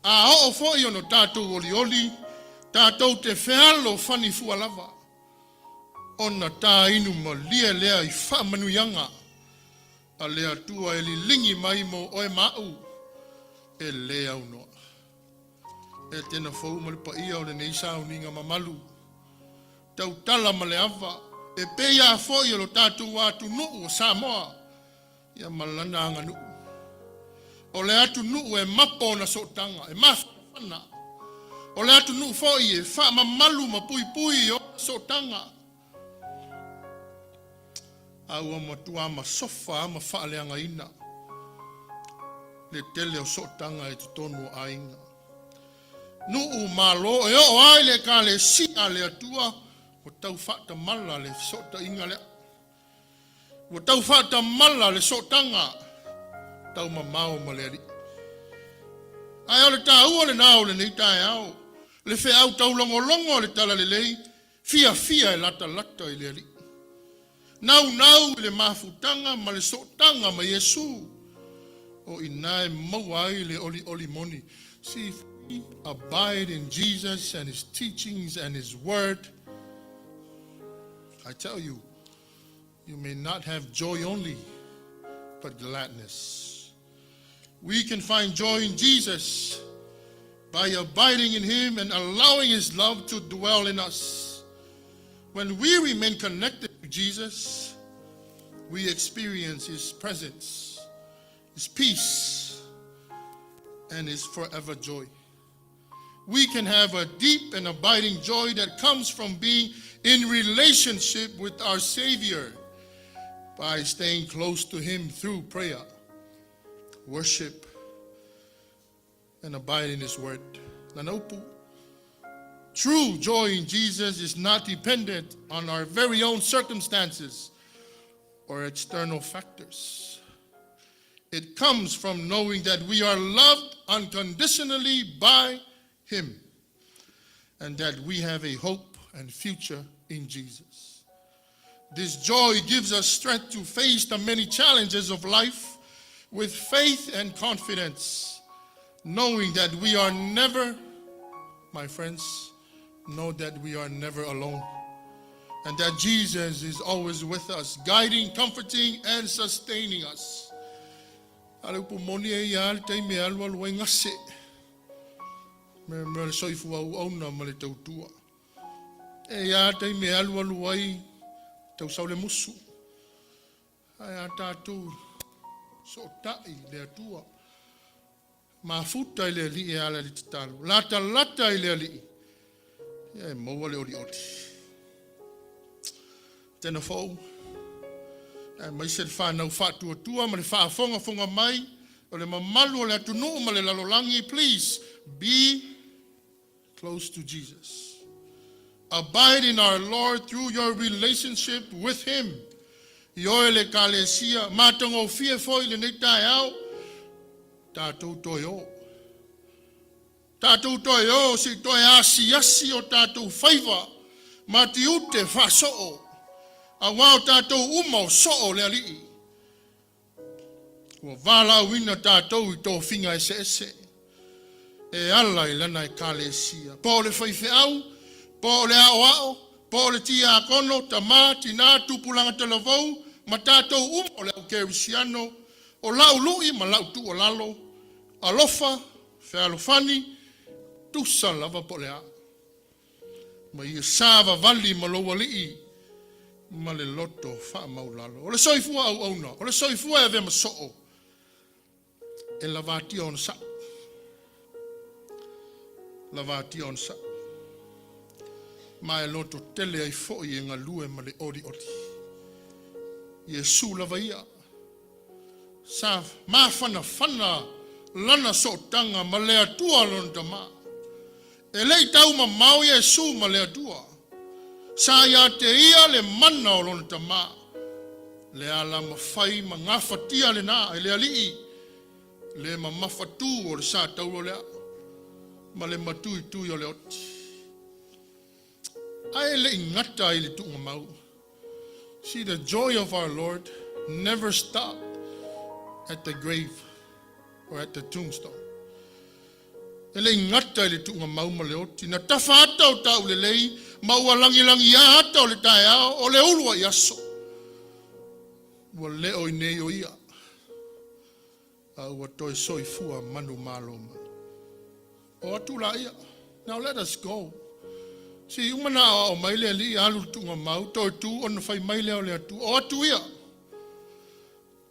A oo foi ona tatou olioli, tatou te fealofani fua lava, ona tāinu malie lea i faamanuiaga a le Atua e liligi mai mo oe ma a'u e le aunoa. E te fou ma le paia o lenei sauniga mamalu, tautala ma le ava e pei lava foi o lo tatou atunuu o Samoa ia ma lana aganuu. O le atunuu e mapo ona sootaga, e mafanafana. O le atunuu foi e faamamalu ma puipui i ona sootaga, a ua matua masofa lava ma faaleagaina le tele o sootaga i totonu o aiga, nuu, malo, e oo lava i le ekalesia a le Atua ua tau faatamala le fesootaiga lea. Ua tau faatamala le sootaga taumamao ma le Alii. Ae o le taua lena o lenei taeao, le feau taulogologo o le talalelei, fiafia e latalata i le Alii, naunau i le mafutaga ma le sootaga ma Iesu, o i ina e maua ai le olioli moni. See, if we abide in Jesus and His teachings and His Word, I tell you, you may not have joy only, but gladness. We can find joy in Jesus by abiding in Him and allowing His love to dwell in us. When we remain connected to Jesus, we experience His presence, His peace, and His forever joy. We can have a deep and abiding joy that comes from being in relationship with our Savior by staying close to Him through prayer, worship, and abide in His Word. Lana upu. True joy in Jesus is not dependent on our very own circumstances or external factors. It comes from knowing that we are loved unconditionally by Him and that we have a hope and future in Jesus. This joy gives us strength to face the many challenges of life with faith and confidence, knowing that we are never, my friends, know that we are never alone and that Jesus is always with us, guiding, comforting, and sustaining us. A le upu moni e i ai lava le taimi e alualu ai gase. Me mea le soifua auauna ma le tautua. E i ai lava le taimi e alualu ai tausau le musu. Ae a tatou sootai i le Atua. Mafuta i le Alii e ala i le tatalo. Latalata i le Alii, ia e maua le olioli. Tena fou, aemaise le fanau faatuatua ma le faafogafoga mai o le mamalu o le atunuu ma le lalolagi, please be close to Jesus. Abide in our Lord through your relationship with Him. I oe le ekalesia, matagofie foi lenei taeao, tatou toe o. Tatou toe o se i toe asiasi o tatou faiva ma tiute faasoo, auā o tatou uma o soo o le Alii. Ua valaauina tatou i tofiga eseese e ala i lana ekalesia. Po o le faifeau, po o le aoao, po o le tiakono, tamā, tinā, tupulaga talavou, ma tatou uma o le au kerisiano, o lau lui ma lau tuualalo, alofa, fealofani, tusa lava po o le a. Ma ia savavali ma lou alii ma le loto faamaualalo. O le soifua auauna, o le soifua e avea ma soo, e lavatia ona sao, lavatia ona sao. Ma e loto tele ai foi e galue ma le olioli. Iesu lava ia, sa mafanafana lana sootaga ma le Atua lona Tamā. E lei taumamao Iesu ma le Atua. Sa ia te ia le mana o lona Tamā. Le alamafai ma gafatia lenā e le Alii le mamafatū o le sa taua lea ma le matuitui o le oti. Ae le i gata i le tuugamau. See, the joy of our Lord never stopped at the grave or at the tombstone. E le i gata i le tuugamau ma le oti, na tafa ata o taulelei, ma ua lagilagia ata o le taeao, o le uluai aso. Ua le o i inei o ia, a ua toe soifua manumalo mai. O atu la ia. Now let us go. Si uma na o mai le Alii alu i le tuugamau, toe tu ona fai mai lea o le Atua. O atu ia.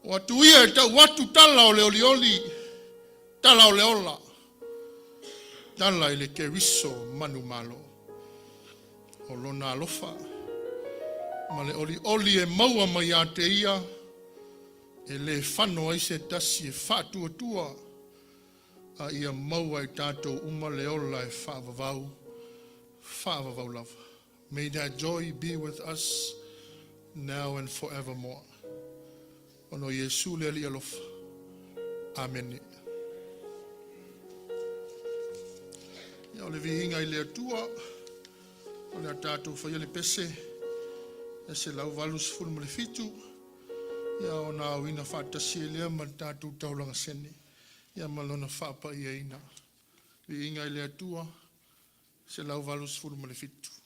O atu ia e tau atu tala o le olioli, tala o le ola, tala i le Keriso manumalo. O lona alofa, ma le olioli e maua mai ia te ia, e le fano ai se tasi e faatuatua, a ia maua e tatou uma le ola e faavavau, faavavau lava. May that joy be with us now and forevermore. Ona o Iesu le Alii alofa. Amene. Ia o le viiga i le Atua, o le a tatou faia le pese, e 187, ia ona auina faatasi ai lea ma le tatou taulaga sene, ia ma lona faapaiaina. Viiga i le Atua, 187.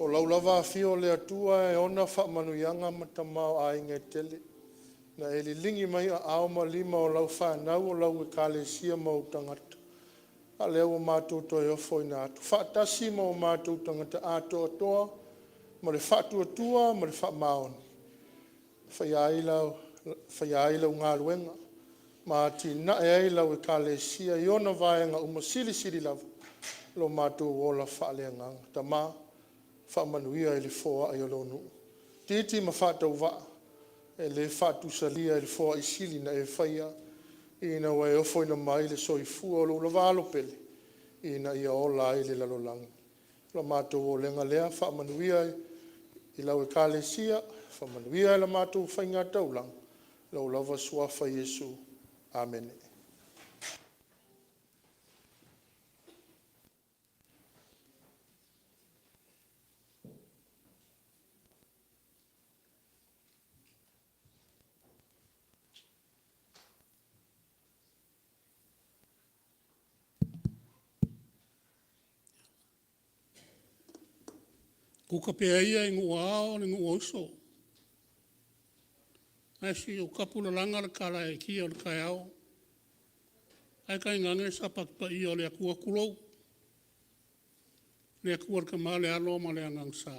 O lau lava afio le Atua e ona faamanuiaga ma tamaoaiga e tele, na e liligi mai aao ma lima o lau fanau, o lau Ekalesia ma ou tagata, a lea ua matou toe ofoina atu faatasi ma o matou tagata atoatoa ma le faatuatua ma le faamaoni e faia ai lau galuega ma atinae ai lau Ekalesia i ona vaega uma silisili lava lo matou ola faaleagaga. Tama, faamanuia i le foai o lou nuu, piipi ma faatauvaa e le faatusalia i le foai sili na e faia ina ua e ofoina mai le soifua o lou lava Alo pele ina ia ola ai le lalolagi. O le matou olega lea, faamanuia i lau Ekalesia, faamanuia i la matou faigataulaga i lou lava Suafa Iesu. Amene. Kuka pea ia i nuuao le nuu o uso, ae se i ou tapu lalaga le talaeetia o le taeao, ae tainane le sapatu paia o le Atua, tulou, le Atua le Tama le Alo ma le Agaga Sa.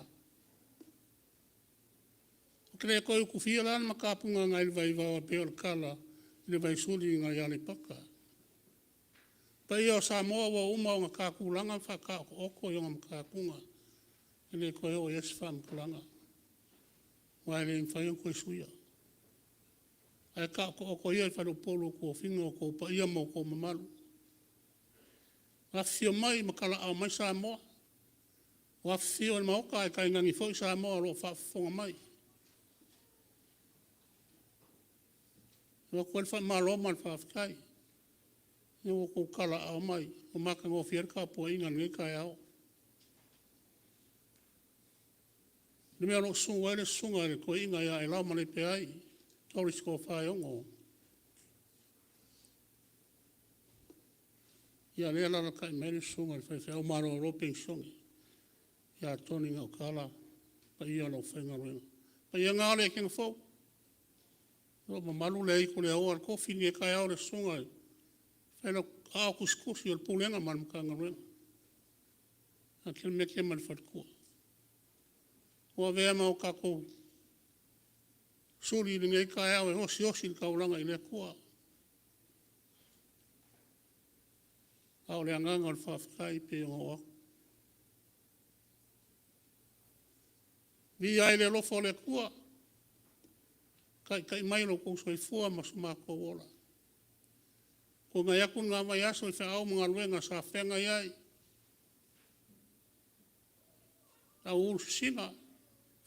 Ou te le toe utufia la le matapuna nai le vaivao e pei o le tala i le vaisuli nai Aleipata. Paia o Samoa ua uma ona ta tulaga ma faataotooto i ona matapuna, e le toe oo i ai se faamatalaga, aua e le mafai ona toe suia. Ae taotooto ia i faleupolu o tofiga outou paia ma outou mamalu. Afifio mai ma talaaao mai Samoa, ua afifio i le Maota ae tainane foi Samoa o lo o faafofoga mai. E avatu ai le faamalo ma le faafetai ina ua outou talaaao mai ua matagofie ai le tapuaiga i lenei taeao. Le mea o lo o susu ai le Susuga i le Toeaina ia Laumalepeai Doris Tofaeono, ia lea e alaalatai mai le susuga i le faifeau malolo penisione ia Tony Gautala, le paia o le aufaigaluega. O paia na o le Etena Fou, o lo o mamalu le aitu o le ao a le tofi lenei taeao le Susuga i le Aao Tusitusi a le Pulega ma le Matagaluega ia Kelemete ma le faletua. Ua avea ma o tatou suli i lenei taeao e osiosi le taulaga i le Atua. A o le agaga o le faafetai e pei ona oo atu. Viia ai le alofa o le Atua, taitai mai lo outou soifua ma so matou ola. Ua tuanai atu lena vaiaso i feau ma galuega sa feagai ai, aulu sisina,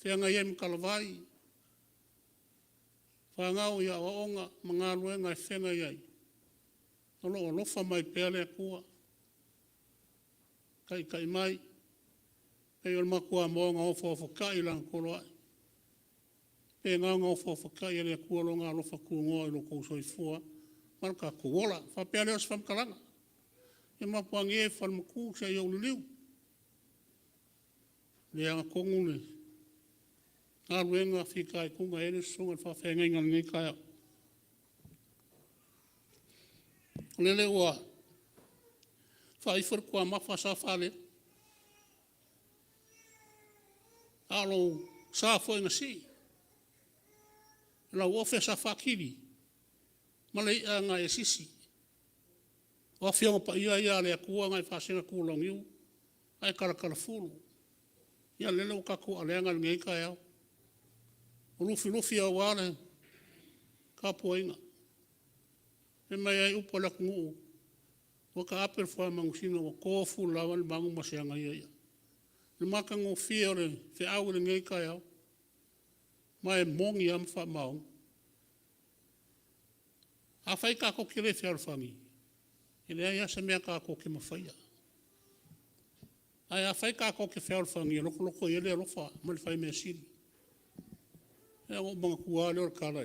feagai ai ma talavai, fanau i aoaoga ma galuega e feagai ai, o lo o alofa mai pea le Atua, taitai mai, pei o le matuamoa na ofaofatai i lana toloai, e faapena ona ofaofatai e le Atua Lona alofa tunoa i lo outou soifua ma lo tatou ola. Ona faapea lea o se faamatalaga, ia mapu ane falematu se i ou liliu, e le agatonu le galuega na fitaituga i ai le susuga i le faafeagaiga i lenei taeao. O lele ua faaifo le tuamafa sa Fale, a o lou sa foi na sii, lau ofe sa faatili ma le i'a na e sisi. O Afioga Paia ia a le Atua na e faasegatulauniu ae talatalafulu. Ia lele ua tatou aleaga i lenei taeao, ua lufilufi aua le tapuaiga. Fai mai ai upu a le atunuu, ua taape le foea manusina ua to fululava le manu ma se agaia ia. O le matagofie o le feau i lenei taeao, ma e moni lava ma faamaoni. Afai tatou te le fealofani, e leai lava se mea tatou te mafaia. Ae afai tatou te fealofani, e lotolotoi ai le alofa ma le fai measili. Ia ona ou manatua lava lea o le tala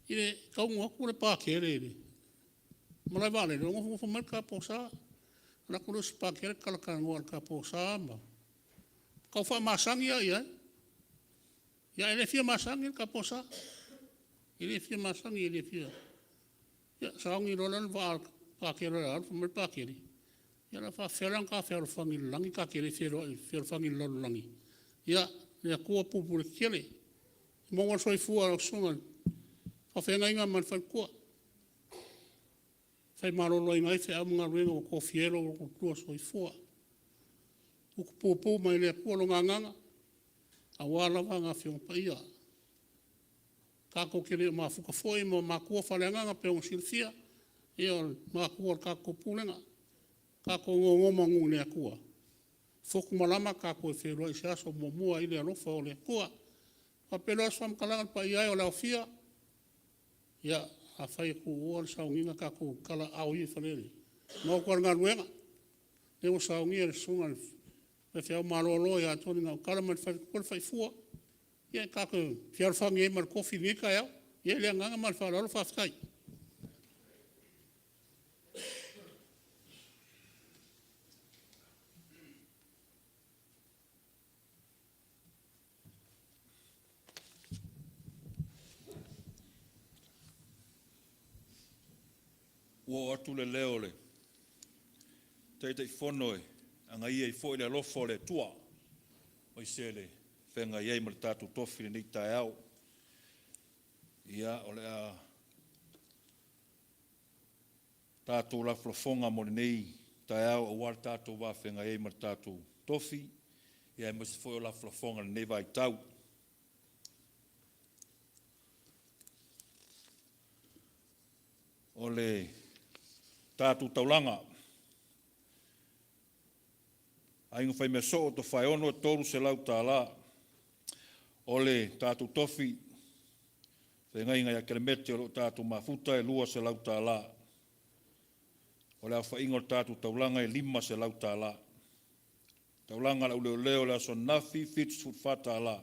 i le taunuu atu le Patele i le malae vaalele, o nofonofo mai le tama posa, alu atu lea o si Patele talatalanoa i le tama posa ma Tau faamasani lava i ai. Ia ae le fia masani le taposa, e le fia masani e le fia. Ia sauni loa la le vaa a le Pakele o le a alu, fai mai le Pakele, ia o le a faapefea la ona ta fealofani i le lagi ta te le feiloai fealofani i le lalolagi? Ia, le Atua pulepuletetele, maua le soifua o lau susuga i le faafeagaiga ma le faletua e fai maloloina ai feau ma galuega ua tofia ai lou loto soifua. Utupupu mai le Atua Lona Agaga aua lava Afioga Paia. Tatou te le o mafuta foi ma matua faaleagaga pei ona silafia, ia o matua o le tatou Pulega. Tatou nonomanu i le Atua, fotu malama tatou feiloai i se aso muamua i le alofa o le Atua. Ona faapea lea o se faamatalaga le paia e o le aofia, ia afai e tuua le sauniga, tatou talaaao ia i Falealili, maota o le galuega, lea ua saunia e le Susuga i le Faifeau malolo ia Tony Gautala ma le faletua le faifua, ia tatou fealofani ai ma le tofi i lenei taeao. Ia le agaga ma le faaaloalo faafetai. Ua oo atu le leo o le Taitaifono e agaia ai foi le alofa o le Atua, aemaise le feagai ai ma le tatou tofi i lenei taeao. Ia, o le a tatou lafolafoga mo lenei taeao aua le tatou va feagai ai ma le tatou tofi, ia aemaise foi o lafolafoga i lenei vaitau. O le tatou taulaga, Aiga Faimea soo o Tofaeono e $300. O le tatou tofi, feagaiga ia Kelemete o lo o tatou mafuta e $200. O le aofaiga o le tatou taulaga e $500. Taulaga a le Au Leoleo i le aso ananafi, e $74.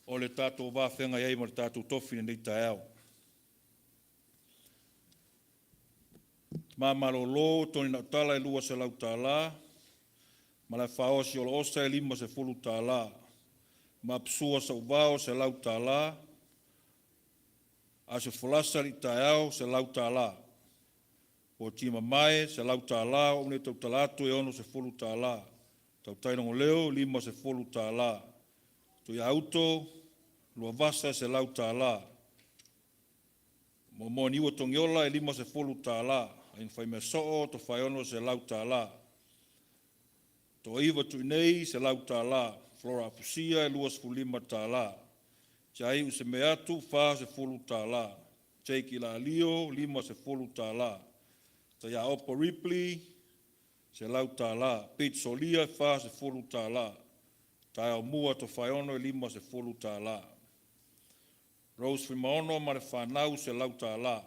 O le tatou va feagai ai ma le tatou tofi i lenei taeao. Tama malolo Tony Nautala e $200, Malaefaoa Siolo Osa e $50, Maposua Sauvao e $100, Aso Folasa Alii-taeao e $100, Poti Mamae e $100, o au nei e tautala atu e $60, Tautai Logoleo e $50, Tuiauto Luavasa e $100, Moamoa Niua Togiola e $50, Aiga Faimea soo Tofaeono e $100, Toaiva Tuinei e $100, Flora Afusia e $25, Tiaiu Semeatu e $40, Jake Ilalio e $50, Taiaopo Ripley e $100, Pete Solia e $40, Taeaomua Tofaeono e $50, Rose Fuimaono ma le fanau e $100.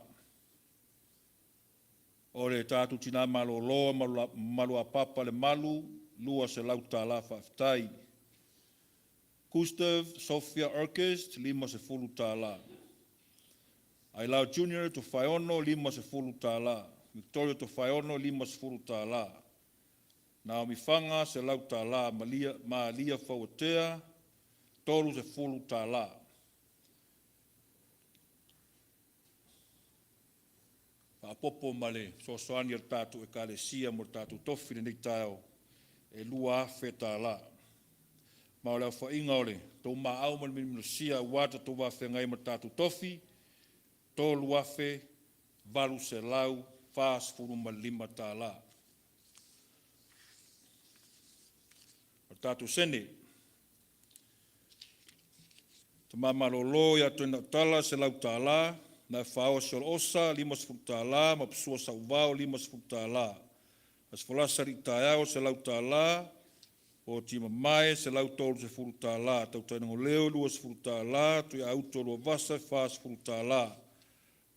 O le tatou tina malolo Maluapapa Lemalu, e $200 faafetai. Gustav Sofia Orchest, $50. Ailao Junior Tofaeono, $50. Victoria Tofaeono, $50. Naomi Faga, $100. Malia, Malia Fauatea, $30. Faaopoopo ma le fesoasoani a le tatou Ekalesia mo le tatou tofi i lenei taeao, e $2,000. Ma o le aofaiga o le tou maau ma le minominosia aua le tatou va feagai ai ma le tatou tofi, e $3,845. O le tatou sene, Tama malolo ia Tony Nautala e $100, Malaefaoa Siolo Osa e $50, Maposua Sauvao e $50, Aso Folasa Alii-taeao e $100, Poti Mamae e $130, Tautailogoleo e $20, Tuiauto Luavasa e $40,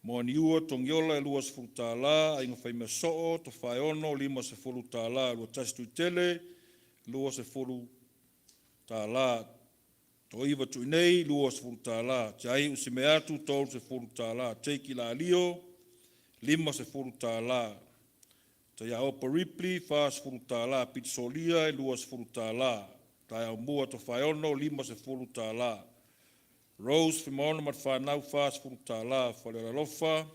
Moaniua Togiola e $20, Aiga Faimea soo Tofaeono e $50, Luatasi Tuitele e $20, Toaiva Tuinei e $20, Tiaiu Semeatu e $30, Jake Ilalio e $50. Taiaopa Ripley, $40. Pita Solia, e $20. Taeaumua Tofaeono, $50. Rose Fuimaono ma le fanau, $40. Falealalofa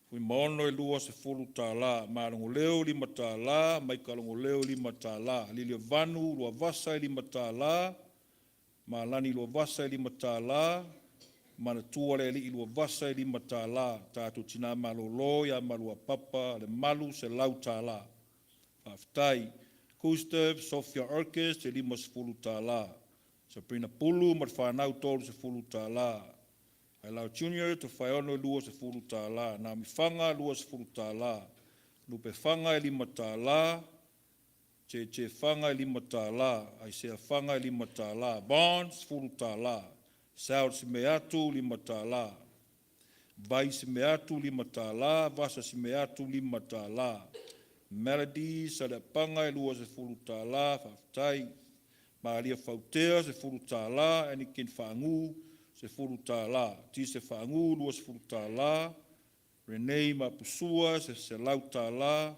Fuimaono, e $20. Malogoleo, $5. Maika Logoleo, $5. Liliavanu Luavasa, e $5. Malani Luavasa, e $5. Manatua le Alii Luavasa, e $5. Tatou Tina Malolo ia Maluapapa le Malu, $100. Faafetai. Gustav Sofia Orkest, e $50. Sabrina Pulu ma le fanau, $30. Ailao Junior Tofaeono, e $20. Naomi Faga, $20. Lupe Faga, e $5. JJ Faga, e $5. Aisea Faga, e $5. Bond, $10. Sal Simeatu, $5. Vai Simeatu, $5. Vasa Simeatu, $5. Melody Saleapaga, e $20. Faafetai. Malia Fautea, $10. Anakin Faagu, $10. Tise Faagu, $20. Renee Mapusua, $100.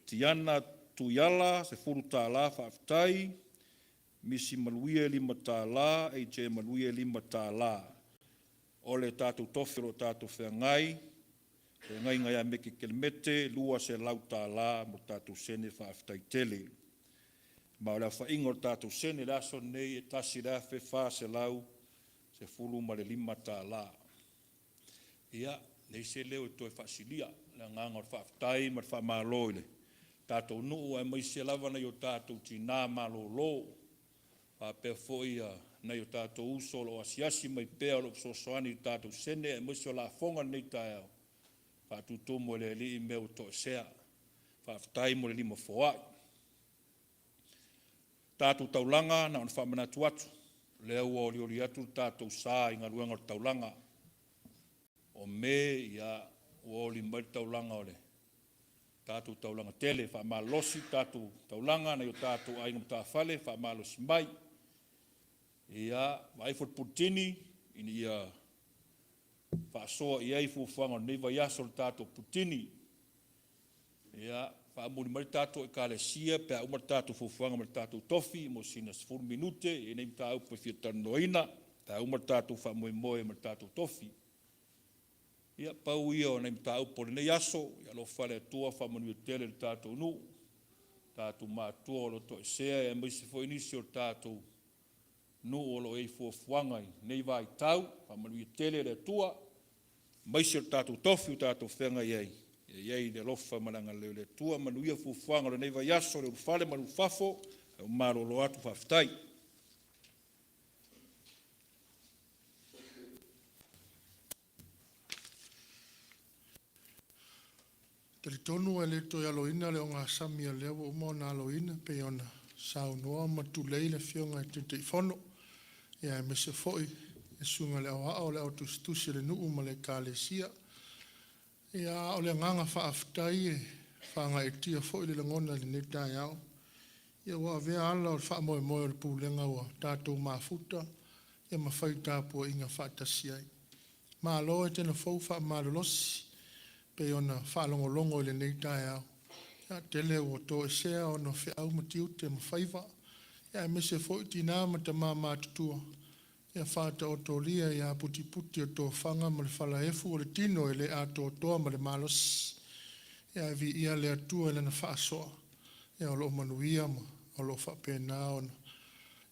Tiana Tuiala, $10. Faafetai. Misi Maluia, e $5. AJ Maluia, e $5. O le tatou tofi o lo o tatou feagai, feagaiga ia Meke Kelemete, $200 mo tatou sene. Faafetai tele. Ma o le aofaiga o le tatou sene i le aso lenei e $1,415. Ia, leai se leo e toe faasilia le agaga o le faafetai ma le faamalo i le tatou nuu aemaise lava nai o tatou tina malolo, faapea foi nai o tatou uso o lo o asiasi mai pea o lo o fesoasoani i le tatou sene aemaise o lafoga i lenei taeao. Faatutumu e le Alii mea ua toesea. Faafetai mo le lima foai. Tatou taulaga, na ona faamanatu atu, lea ua olioli atu le tatou sa i galuega o le taulaga. O Me, ia, ua oli mai le taulaga o le tatou taulaga tele, faamalolosi le tatou taulaga, nai o tatou aiga matafale, faamalosi mai. Ia, vaai foi le Pulutini ina ia faasoa i ai fuafuaga o lenei vaiaso le tatou Pulutini. Ia, faamuli mai le tatou Ekalesia pe a uma le tatou fuafuaga ma le tatou tofi mo sina 10 minute i nei mataupu e fia talanoaina, pe a uma le tatou faamoemoe ma le tatou tofi. Ia, pau ia o nai mataupu o lenei aso. Ia alofa le Atua faamanuia tele i le tatou nuu, tatou matua o lo o toesea, aemaise foi nisi o le tatou nuu o lo o i ai fuafuaga i lenei vaitau. Faamanuia tele le Atua, aemaise o le tatou tofi ua tatou feagai ai, ia i ai le alofa ma le agalelei o le Atua. Manuia fuafuaga o lenei vaiaso, le ulufale ma le ulufafo. Ae ua malolo atu, faafetai. Talitonu e le toe aloina le ogasami o lea ua uma ona aloina pei ona saunoa ma tulei le Afioga i le Taitaifono, ia aemaise foi le susuga i le Aoao, le Au Tusitusi a le nuu ma le Ekalesia. Ia, a o le agaga faafetai e faagaeetia foi le lagona i lenei taeao, ia ua avea ala o le faamoemoe o le pulega ua tatou mafuta ia ma fai tapuaiga faatasi ai. Malo Etena Fou faamalolosi pei ona faalogologo i lenei taeao, ia tele ua toesea ona o feau ma tiute ma faiva, ia aemaise foi tina ma tama matutua, ia faataotolia i aputiputi o tofaga ma le falaefu o le tino e le atoatoa ma le malosi. Ia ae viia le Atua i Lana faasoa, ia o lo o manuia ma o lo o faapena ona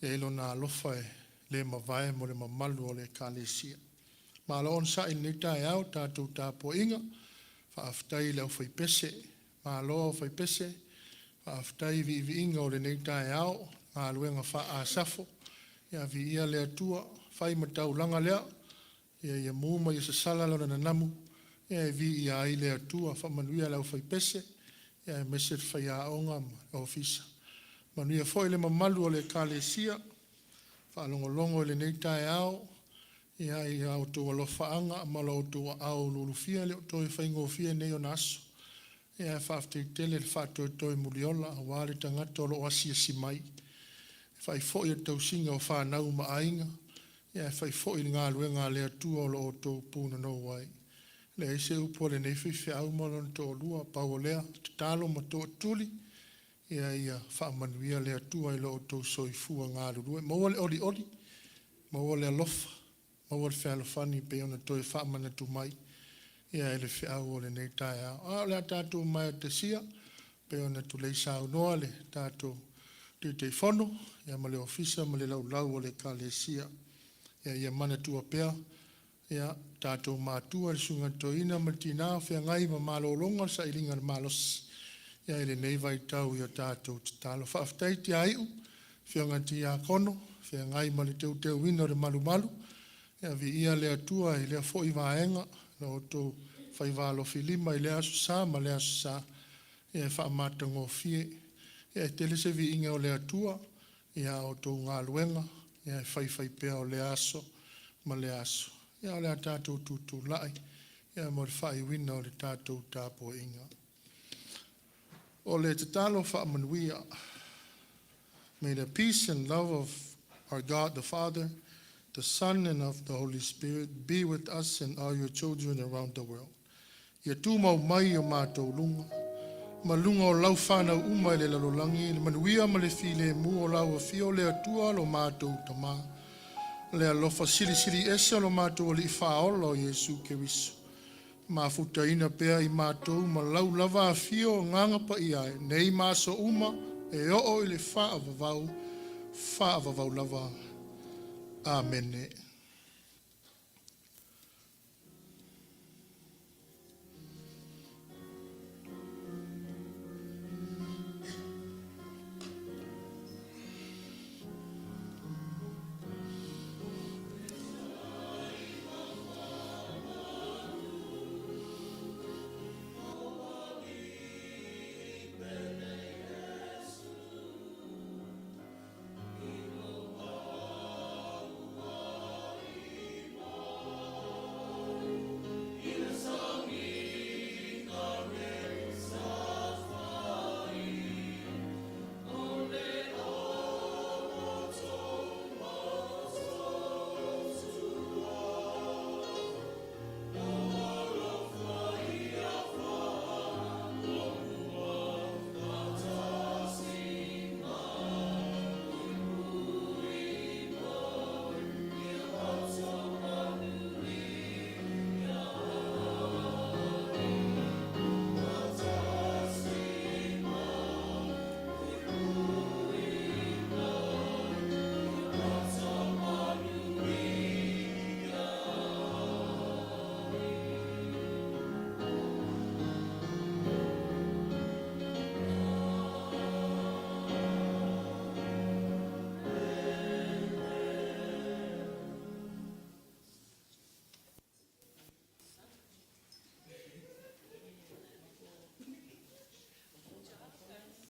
i ai Lona alofa e le mavae mo le mamalu o le Ekalesia. Malo onosai i lenei taeao i le tatou tapuaiga, faafetai i le aufaipese, malo aufaipese, faafetai i viiviiga o lenei taeao, galuega faa-Asafo, ia viia le Atua, fai ma taulaga lea, ina ia mu ma ia sasala lona nanamu e viia ai le Atua. Faamanuia i le aufaipese aemaise le faiaoga ma le ofisa. Manuia foi le mamalu o le Ekalesia ua faalogologo i lenei taeao i a outou alofaaga ma lo outou aao ululufia. E le o toe faigofie nei ona aso, ae faafetai tele le faatoetoe muliola aua le tagata o lo o asiasi mai, e fai foi o le tausiga o fanau ma aiga, ae fai foi i le galuega a le Atua o lo o outou punonou ai. Leai se upu a lenei faifeau ma lona toalua, pau o lea, tatalo ma tootuli, ia ia faamanuia le Atua i lo outou soifua galulue. Maua le olioli, maua le alofa, maua le fealofani pei ona toe faamanatu mai ia e le feau o lenei taeao. A o le a tatou maea tasia, pei ona tulei saunoa le tatou Taitaifono ia ma le Ofisa ma le laulau o le Ekalesia. Ia ia manatua pea ia tatou matua le susuga i le toeaina ma le tina o feagai ma malologa o le sailiga o le malosi ia i lenei vaitau i a tatou tatalo. Faafetai Tiaiu, afioga i le Tiakono, feagai ma le teuteuina o le malumalu, ia viia le Atua i lea foi vaega, lo outou faiva alofilima i lea Aso Sa ma lea Aso Sa, ia e faamatagofie. Ia e tele se viiga o le Atua ia a outou galuega ia e faifaipea o lea aso ma lea aso. Ia o le a tatou tutulai ia mo le faaiuina o le tatou tapuaiga. O le tatalo faamanuia. May the peace and love of our God the Father, the Son, and of the Holy Spirit be with us and all your children around the world. Ia tumau mai i o matou luga, ma luga o lau whanau uma i le lalolagi, le manuia ma le filemu o lau afio le Atua lo matou tamā. Le alofa silisili ese o lo matou Alii Faaola o Iesu Keriso. Mafutaina pea i matou ma lau lava afio o Agaga Paia e, nei ma aso uma e oo i le faavavau, faavavau lava. Amene.